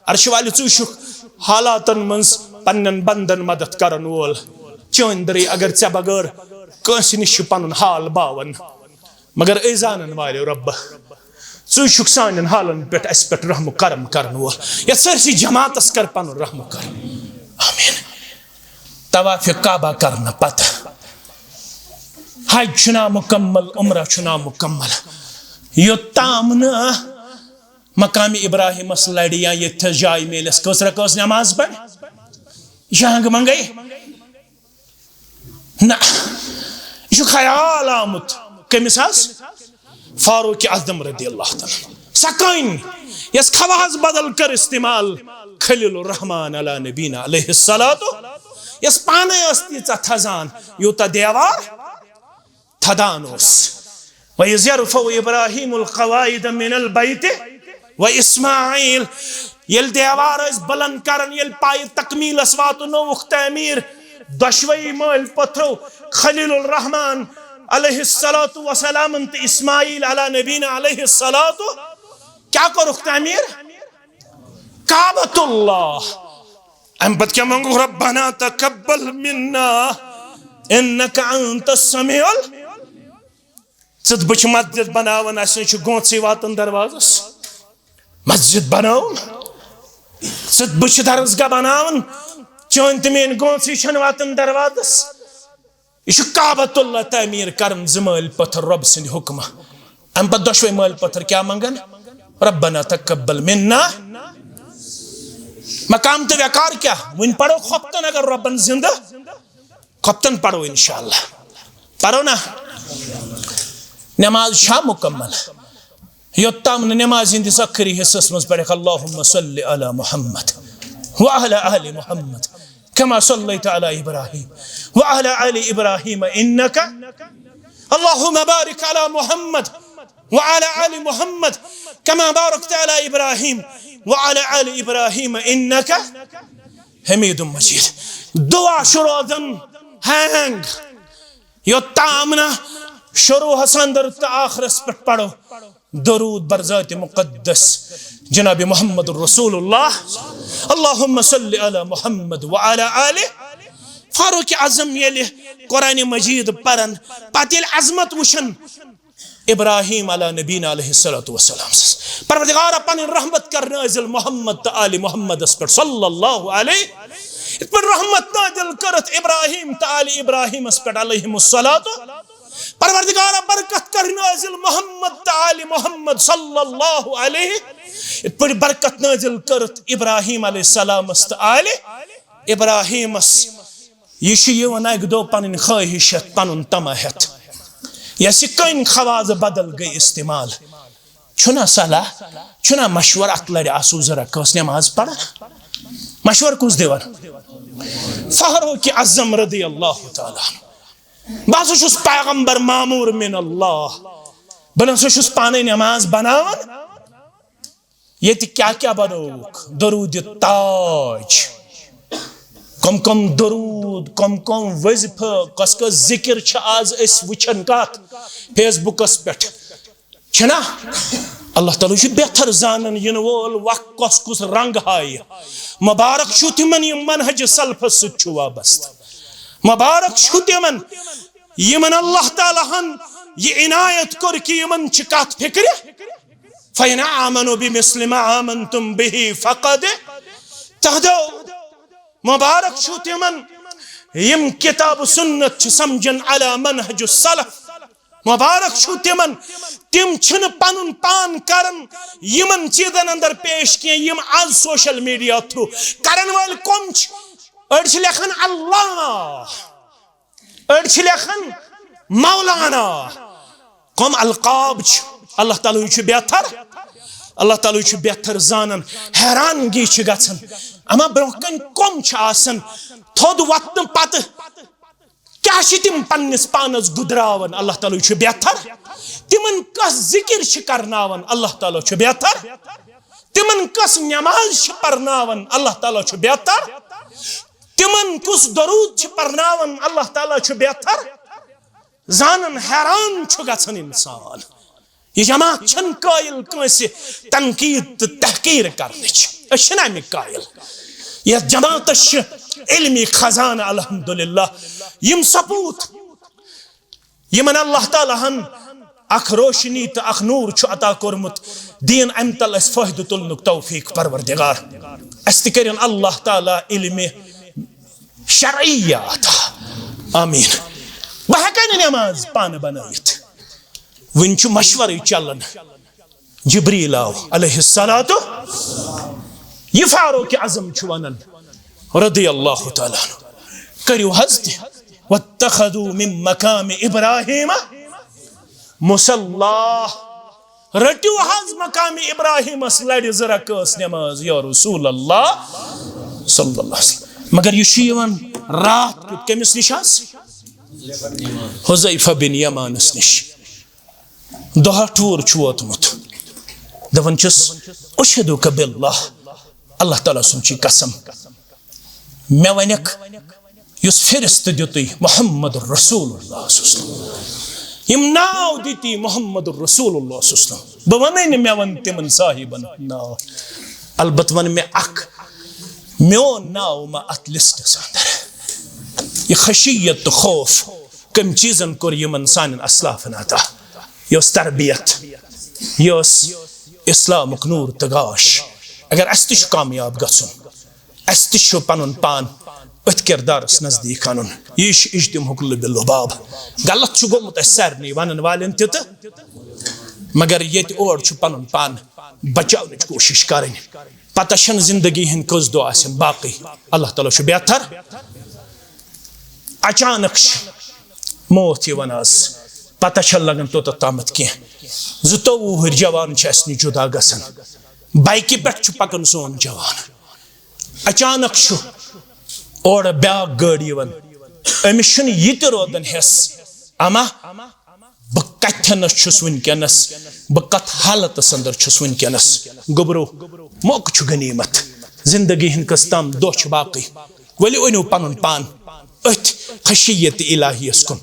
عرشہِ والہِ، ژٕ چھُکھ حالاتن منٛز پننٮ۪ن بندن مدد کرن وول۔ چٲنۍ دٔرٕے اگر ژےٚ بغٲر کٲنٛسہِ نِش چھُ پنُن حال باوان۔ مگر اے زانن والٮ۪و رۄبہ، ژٕے چھُکھ سانٮ۪ن حالن پٮ۪ٹھ، اسہِ پٮ۪ٹھ رحم و کرم کرن وول۔ یتھ سٲرسٕے جماعتس کر پنُن رحم و کرم۔ آمین۔ طواف کعبہ کرنہٕ پتہٕ حج چھُ نامکمل، عمرہ چھُ نامکمل، یوٚتام نہٕ مقام ابراہیمس لڑِ یا ییٚتھس جاے میلٮ۪س۔ کٔژ رکٲژ نماز پرِ؟ یہِ چھا ہنگہٕ منگے؟ نہ، یہِ چھُ خیال آمُت۔ کٔمِس حظ؟ فاروق اعظم رضی اللہ تعالیٰ عنہ۔ سۄ کٔنۍ، یۄس خواہس بدل کٔر استعمال خلیل الرحمان علی نبینا علیہ الصلوۃ، یۄس پانے ٲس تیٖژاہ تھزان، یوٗتاہ دیوار تھدان اوس۔ وَإِذْ يَرْفَعُ إِبْرَاهِيمُ الْقَوَاعِدَ مِنَ الْبَيْتِ وَإِسْمَاعِيلُ۔ ییٚلہِ دیوار ٲسۍ بلند کران، ییٚلہِ پایہِ تکمیلس واتنووُکھ تعمیٖر، دۄشوٕے مٲلۍ پٔتھرو خلیل الرحمان علیہ الصلوۃ والسلامن تہٕ اسماعیل علی نبینا علیہ الصلوۃ، کیٛاہ کوٚرُکھ تعمیٖر؟ کعبۃ اللہ۔ امہِ پتہٕ کیٛاہ منٛگُکھ؟ ربنا تقبل منا انک انت السمیع ال-، ژٕ تہٕ بہٕ چھِ مسجد بناوان، اسہِ نہٕ چھُ گونٛژھٕے واتان دروازس۔ مسجد بناوُن، ژٕ تہٕ بہٕ چھِ درسگاہ بناوان، چٲنۍ تہٕ میٲنۍ گونٛژھٕے چھَنہٕ واتان دروازس۔ یہِ چھُ کعبۃ اللہ تعمیٖر کران، زٕ مٲلۍ پتھر رۄب سٕنٛدِ حُکمہٕ۔ امہِ پتہٕ دۄشوے مٲلۍ پتھر کیٛاہ منٛگن؟ ربنا تقبل منا۔ مقام تہٕ وقار کیٛاہ؟ وُنہِ پرو خۄفتن، اگر رۄبن زندٕ خۄفتن پرو انشاءاللہ۔ پرو نا؟ نماز چھا مکمل؟ یوٚتام نہٕ نمازِ ہٕنٛدِس ٲخری حصس منٛز پرکھ، اللہم صل علی محمد وعلی آل محمد کما صلیت علی ابراہیم وعلی آل ابراہیم انک، اللہم بارک علی محمد وعلی آل محمد کما بارکت علی ابراہیم وعلی آل ابراہیم انک حمید مجید۔ دعا چھُ روزان ہینگ۔ یوٚتام نہٕ شروعس اندر تہٕ آخرس پٮ۪ٹھ پرو درود بر ذات مقدس جناب محمد رسول اللہ، اللہم صل علی محمد وعلی آل۔ فاروق اعظم ییٚلہِ قرآن مجید پرن، پتہٕ ییٚلہِ عظمت وٕچھن ابراہیم علی نبینا علیہ الصلوۃ والسلام سٕنٛز، پروردگارا پنٕنۍ رحمت کر نازل محمد تہٕ آل محمدس پٮ۪ٹھ صلی اللہ علیہ، یِتھ پٲٹھۍ رحمت نازل کٔرٕتھ ابراہیم تہٕ آل ابراہیمس پٮ۪ٹھ علیہم الصلوۃ۔ پروردگارا برکت کر نازل محمد تہٕ آل محمد صلی اللہ علیہ، یِتھ پٲٹھۍ برکت نازل کٔرٕتھ ابراہیم علیہ السلامس تہٕ آل ابراہیمس۔ یہِ چھُ یِوان اَکہِ دۄہ پنٕنۍ خٲہِش ہٮ۪تھ، پنُن طمع ہٮ۪تھ۔ یۄس یہِ کٔنۍ خواز بدل گٔے استعمال، چھُنہ صلاح، چھُنہ مشورٕ، اتھ لڑِ آسو زٕ رکٲژ نماز پران۔ مشورٕ کُس دِوان؟ فاروق اعظم رضی اللہ تعالیٰ عنہ۔ بہٕ ہسا چھُس پیغمبر مامور من اللہ، بہٕ نہ سا چھُس پانے نماز بناوان۔ ییٚتہِ کیٛاہ کیٛاہ بنووُکھ؟ درود تاج، کم کم درود، کم کم وظیفہٕ، کس کس ذکر چھِ آز أسۍ وٕچھان کتھ فیس بُکس پٮ۪ٹھ، چھِنا؟ اللہ تعالیٰ چھُ بہتر زانان یِنہٕ وول وق کس کُس رنگ ہایہِ۔ مبارک چھُ تِمن، یِم منہج سلفس سۭتۍ چھُ وابستہٕ۔ مبارک چھُ تِمن، یِمن اللہ تعالیٰ ہن یہِ عنایت کٔر کہِ یِمن چھِ کتھ فکرِ۔ فَإِنْ آمَنُوا بِمِثْلِ مَا آمَنْتُمْ بِهِ فَقَدِ اهْتَدَوْا۔ مبارک چھُ تِمن، یِم کتاب و سنت چھِ سمجھان علی منہج السلف۔ مبارک چھُ تِمن، تِم چھِنہٕ پنُن پان کران یِمن چیزن اندر پیش کینٛہہ، یِم آز سوشل میڈیا تھرو کرن وٲلۍ کم چھِ۔ أڑۍ چھِ لیکھان اللہ، أڑۍ چھِ لیکھان مولانا۔ کم القاب چھِ؟ اللہ تعالیٰ ہٕے چھُ بہتر، اللہ تعالیٰ ہٕے چھُ بہتر زانان۔ حیرانگی چھِ گژھان، اما برونٛہہ کنہِ کم چھِ آسان تھوٚد وۄتھنہٕ پتہٕ کیٛاہ چھِ تِم پننِس پانس گُدراوان؟ اللہ تعالیٰ ہٕے چھُ بہتر۔ تِمن کس ذکر چھِ کرناوان؟ اللہ تعالیٰ چھُ بہتر۔ تِمن کس نماز چھِ پرناوان؟ اللہ تعالیٰ چھُ بہتر۔ تِمن کُس درود چھِ پرناوان؟ اللہ تعالیٰ چھُ بہتر زانان۔ حیران چھُ گژھان انسان۔ یہِ جماعت چھَنہٕ قٲیِل کٲنٛسہِ تنقید تہٕ تحقیر کرنٕچ۔ أسۍ چھِنہٕ اَمِکۍ قٲیِل۔ یَتھ جماعتس چھِ علمی خزانہٕ، الحمدللہ۔ یِم ثبوت، یِمن اللہ تعالیٰ ہن اکھ روشنی تہٕ اکھ نور چھُ عطا کوٚرمُت، دین امہِ تل اسہِ فٲیدٕ تُلنُک توفیق پروردگار۔ اسہِ تہِ کٔرِن اللہ تعالیٰ علمِ شرعی عطا۔ آمین۔ بہٕ ہٮ۪کے نہٕ نٮ۪ماز پانہٕ بنٲیِتھ۔ وٕنہِ چھُ مشورٕ چلان۔ جبریل آو علیہ الصلوۃ، یہِ فاروق اعظم چھُ ونان رضی اللہ تعالیٰ عنہ، کٔرِو حض تہِ، واتخذوا من مقام ابراہیم مصلی، رٔٹِو حض مقام ابراہیمس لرِ زٕ رکٲژ نماز یا رسول اللہ صلی اللہ علیہ وسلم۔ مگر یہِ چھُ یِوان راتھ کیُتھ کٔمِس نِش حض؟ حذیفہ بن یمانس نِش۔ دۄہا ٹوٗر چھُ ووتمُت، دپان چھُس، اشہدک باللہ، اللہ تعالیٰ سُنٛد چھُ قسم، مےٚ ونکھ یُس فہرست دیُتُے محمد رسول اللہ صلی اللہ علیہ وسلم، یِم ناو دِتی محمد رسول اللہ صلی اللہ علیہ وسلم، بہٕ ونے نہٕ مےٚ ون تِمن صاحبن ہُنٛد ناو، البتہ ون مےٚ اکھ، میون ناو ما اتھ لسٹس اندر۔ یہِ خشیت تہٕ خوف کم چیزن کوٚر یِمن سانٮ۪ن اسلافن عطا؟ یہِ ٲس تربیت، یہِ ٲس اسلامُک نور تہٕ گاش۔ اگر اسہِ تہِ چھُ کامیاب گژھُن، اسہِ تہِ چھُ پنُن پان أتھۍ کردارس نزدیٖک انُن۔ یہِ چھُ اجتماعُک لب لباب۔ غلط چھُ گوٚمُت اسہِ سارنٕے، ونن والٮ۪ن تہِ تہٕ، مگر ییٚتہِ اور چھُ پنُن پان بچاونٕچ کوٗشش کرٕنۍ۔ پتہ چھنہٕ زندگی ہٕنٛدۍ کٔژ دۄہ آسن باقٕے۔ اللہ تعالیٰ چھُ بہتر۔ اچانک چھُ موت یِوان آز، پتہ چھنہٕ لگان توٚتتھ تامتھ کینٛہہ۔ زٕتووُہ وُہٕرۍ جوان چھِ اسہِ نِش جدا گژھان، بایکہِ پٮ۪ٹھ چھُ پکان سون جوان۔ اچانک چھُ اورٕ بیٛاکھ گٲڑۍ یِوان، أمِس چھُنہٕ یہِ تہِ روزان حٮ۪س، اما بہٕ کتھٮ۪نس چھُس وٕنکیٚنس، بہٕ کتھ حالتس اندر چھُس وٕنکیٚنس۔ گوٚبرو، موقعہٕ چھُ غنیمت، زندگی ہٕنٛدۍ کٔژ تام دۄہ چھِ باقٕے۔ ؤلِو أنِو پنُن پان أتھۍ خشیت الہیس کُن،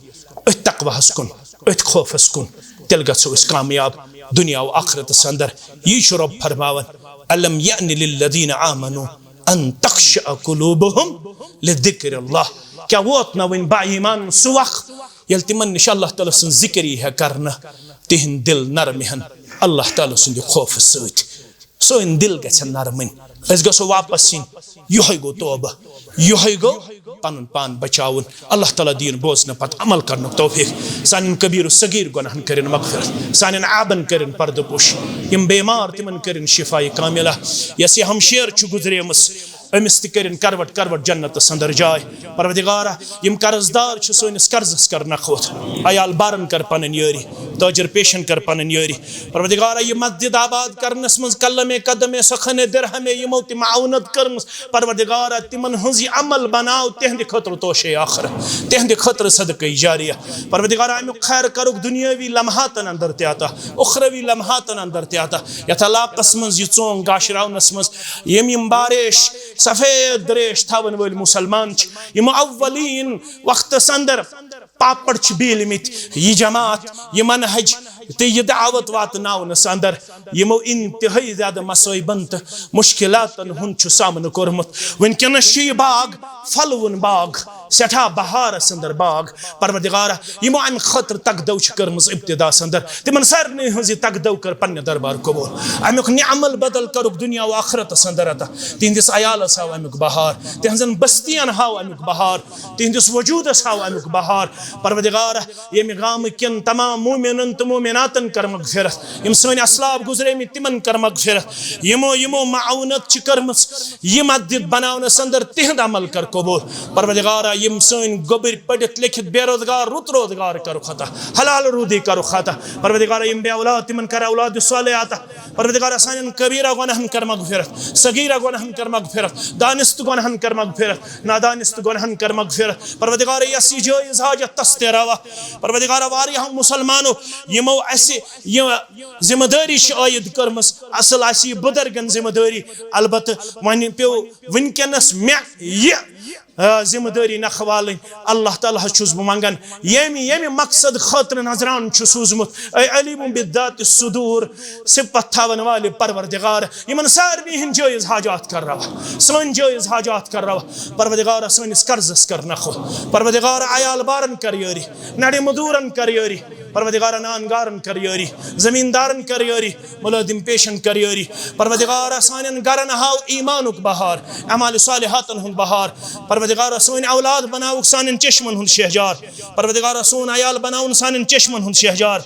أتھۍ تقواہس کُن، أتھۍ خوفس کُن، تیٚلہِ گژھو أسۍ کامیاب دُنیا و آخرتس اندر۔ یی چھُ رۄب فرماوان، الم یأن للذین آمنوا ان تخشع قلوبہم لذکر اللہ۔ کیٛاہ ووت نہ وۄنۍ با ایمانن سُہ وق ییٚلہِ تِمن نِش اللہ تعالیٰ سٕنٛز ذِکر یی ہا کرنہٕ، تِہنٛدۍ دِل نرم ہن اللہ تعالیٰ سٕنٛدِ خوفہٕ سۭتۍ۔ سٲنۍ دِل گژھن نرمٕنۍ، أسۍ گژھو واپس یِنۍ۔ یِہوٚے گوٚو توبہٕ، یِہوٚے گوٚو پنُن پان بچاوُن۔ اللہ تعالیٰ دِیِن بوزنہٕ پتہٕ عمل کرنُک توفیق۔ سانٮ۪ن کبیٖر و صغیٖر گۄناہن کٔرِن مغفرت، سانٮ۪ن عابن کٔرِن پردٕ پوش، یِم بیمار تِمن کٔرِن شفایہِ کاملہ۔ یۄس یہِ ہمشیر چھِ گُزریمٕژ، أمِس تہِ کٔرِن کروٹ کروٹ جنتس اندر جاے۔ پروردگارا، یِم قرض دار چھِ، سٲنِس قرضس کر نکھوت، عیال بارن کر پنٕنۍ یٲری، تاجر پیشن کر پنٕنۍ یٲری۔ پروردگارا، یہِ مسجد آباد کرنس منٛز قلم قدم سخن درہم یِمو تہِ معاونت کٔرمٕژ، پروردگارا، تِمن ہٕنٛز یہِ عمل بناو تِہنٛدِ خٲطرٕ توشے آخرت، تِہنٛدِ خٲطرٕ صدقے جاریہ۔ پروردگارا، امیُک خیر کرُکھ دنیاوی لمحاتن اندر تہِ عطا، اخروی لمحاتن اندر تہِ عطا۔ یتھ علاقس منٛز یہِ ژونگ گاشراونس منٛز یِم یِم باریش سفید دریش تھاون وٲلۍ مسلمان چھِ، یِمو اولین وقتس اندر پاپڑ چھِ بیٖلمٕتۍ۔ یہِ جماعت، یہِ منہج تہٕ یہِ دعوت واتناونس اندر یِمو انتہٲئی زیادٕ مصٲیبن تہٕ مشکلاتن ہُنٛد چھُ سامنہٕ کوٚرمُت۔ وٕنکیٚنس چھُ یہِ باغ پھلوُن باغ، سٮ۪ٹھاہ بہارس اندر باغ۔ پروردگارا، یِمو امہِ خٲطرٕ تگدو چھِ کٔرمٕژ ابتداہس اندر، تِمن سارنٕے ہٕنٛز یہِ تگدو کر پننہِ دربار قبول۔ امیُک نعمل بدل کرُکھ دنیا و آخرتس اندر عطا۔ تِہنٛدِس عیالس ہاو امیُک بہار، تِہنٛزن بستین ہاو امیُک بہار، تِہنٛدِس وجودس ہاو امیُک بہار۔ پروردگارا، ییٚمہِ گامہٕ کٮ۪ن تمام مومنن تہٕ مومناتن کر مغفرت، یِم سٲنۍ اسلاف گزریمٕتۍ تِمن کر مغفرت، یِمو یِمو معاونت چھِ کٔرمٕژ یہِ مسجد بناونس اندر، تِہنٛد عمل کر قبول۔ پروردگارا، یِم سٲنۍ گوٚبٕرۍ پٔرِتھ لیکھِتھ بے روزگار، رُت روزگار کرُکھ عطا، حلال روزی کرُکھ عطا۔ پروردگارا، یِم بے اولاد، تِمن کر اولاد صالح عطا۔ پروردگارا، سانٮ۪ن کبیرہ گۄناہن کر مغفرت، صغیرہ گۄناہن کر مغفرت، دانست گۄناہن کر مغفرت، نادانست گۄناہن کر مغفرت۔ پروردگارا، یۄس یہِ جٲیز حاجت تس تہِ روا۔ پروردگارا، واریاہو مسلمانو یِمو اسہِ یہِ ذمہ دٲری چھِ عٲید کٔرمٕژ، اصل آسہِ یہِ بُزرگن ذمہ دٲری، البتہٕ وۄنۍ پیوٚو وٕنکیٚنس مےٚ یہِ، آ، ذمہ دٲری نکھٕ والٕنۍ۔ اللہ تعالیٰ ہس چھُس بہٕ منگان، ییٚمہِ ییٚمہِ مقصد خٲطرٕ نذران چھُ سوٗزمُت، اے علیم بذات الصدور، صفت تھاون والہِ پروردگار، یِمن سارنٕے ہٕنٛدۍ جٲیز حاجات کر روا، سٲنۍ جٲیز حاجات کر روا۔ پروردگار، سٲنِس قرضس کر نکھٕ، پروردگار، عیال بارن کر یٲری، نڑِ مزورن کر یٲری، پروردگار، نان گارن کر یٲری، زمیندارن کر یٲری، ملازم پیشن کر یٲری۔ پروردگار، سانٮ۪ن گرن ہاو ایمانُک بہار، اعمال صالحاتن ہُنٛد بہار۔ پروردگار، سٲنۍ اولاد بناوُکھ سانٮ۪ن چشمن ہُنٛد شہجار۔ پروردگار، سون عیال بناوُن سانٮ۪ن چشمن ہُنٛد شہجار۔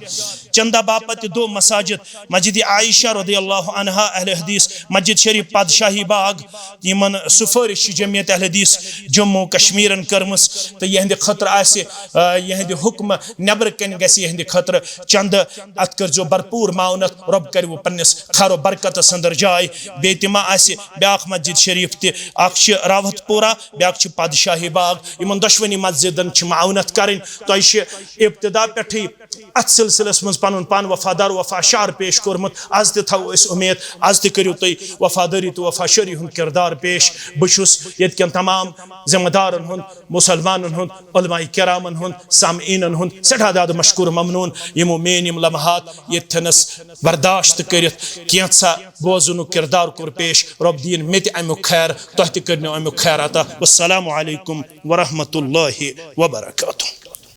چندہ باپتھ دو مساجد، مسجد عائشہ رضی اللہ عنہا اہل حدیث، مسجد شریف پادشاہی باغ، یِمن سفٲرِش چھِ جمعیت اہل حدیث جموں کشمیرن کٔرمٕژ، تہٕ یِہنٛدِ خٲطرٕ آسہِ، آ، یِہنٛدِ حُکمہٕ نٮ۪برٕ کنہِ گژھِ یِہنٛدِ خٲطرٕ چندٕ، اتھ کٔرزیو بھرپوٗر معاونت، رۄب کرِوٕ پننِس خیر و برکتس اندر جاے۔ بیٚیہِ تہِ ما آسہِ بیاکھ مسجد شریف تہِ، اکھ چھِ راوت پورہ، بیاکھ چھِ پادشاہی باغ، یِمن دۄشوٕنی مسجدن چھِ معاونت کرٕنۍ۔ تۄہہِ چھِ ابتدا پٮ۪ٹھٕے اتھ سلسلس منٛز پنُن پان وفادار وفا شار پیش کوٚرمُت۔ از تہِ تھاوو أسۍ امید، از تہِ کٔرِو تُہۍ وفادٲری تہٕ وفا شٲری ہُنٛد کردار پیش۔ بہٕ چھُس ییٚتہِ کٮ۪ن تمام ذمہ دارن ہُنٛد، مسلمانن ہُنٛد، علماء کرامن ہُنٛد، سامعیٖنن ہُنٛد سٮ۪ٹھاہ زیادٕ مشکور ممنون، یِمو میٲنۍ یِم لمحات ییٚتہِ تھنس برداشت کٔرِتھ کینٛژھا بوزنُک کردار کوٚر پیش۔ رۄب دِیِن مےٚ تہِ امیُک خیر، تۄہہِ تہِ کٔرنو امیُک خیر عطا۔ والسلام علیکم ورحمۃ اللہ وبرکاتہ۔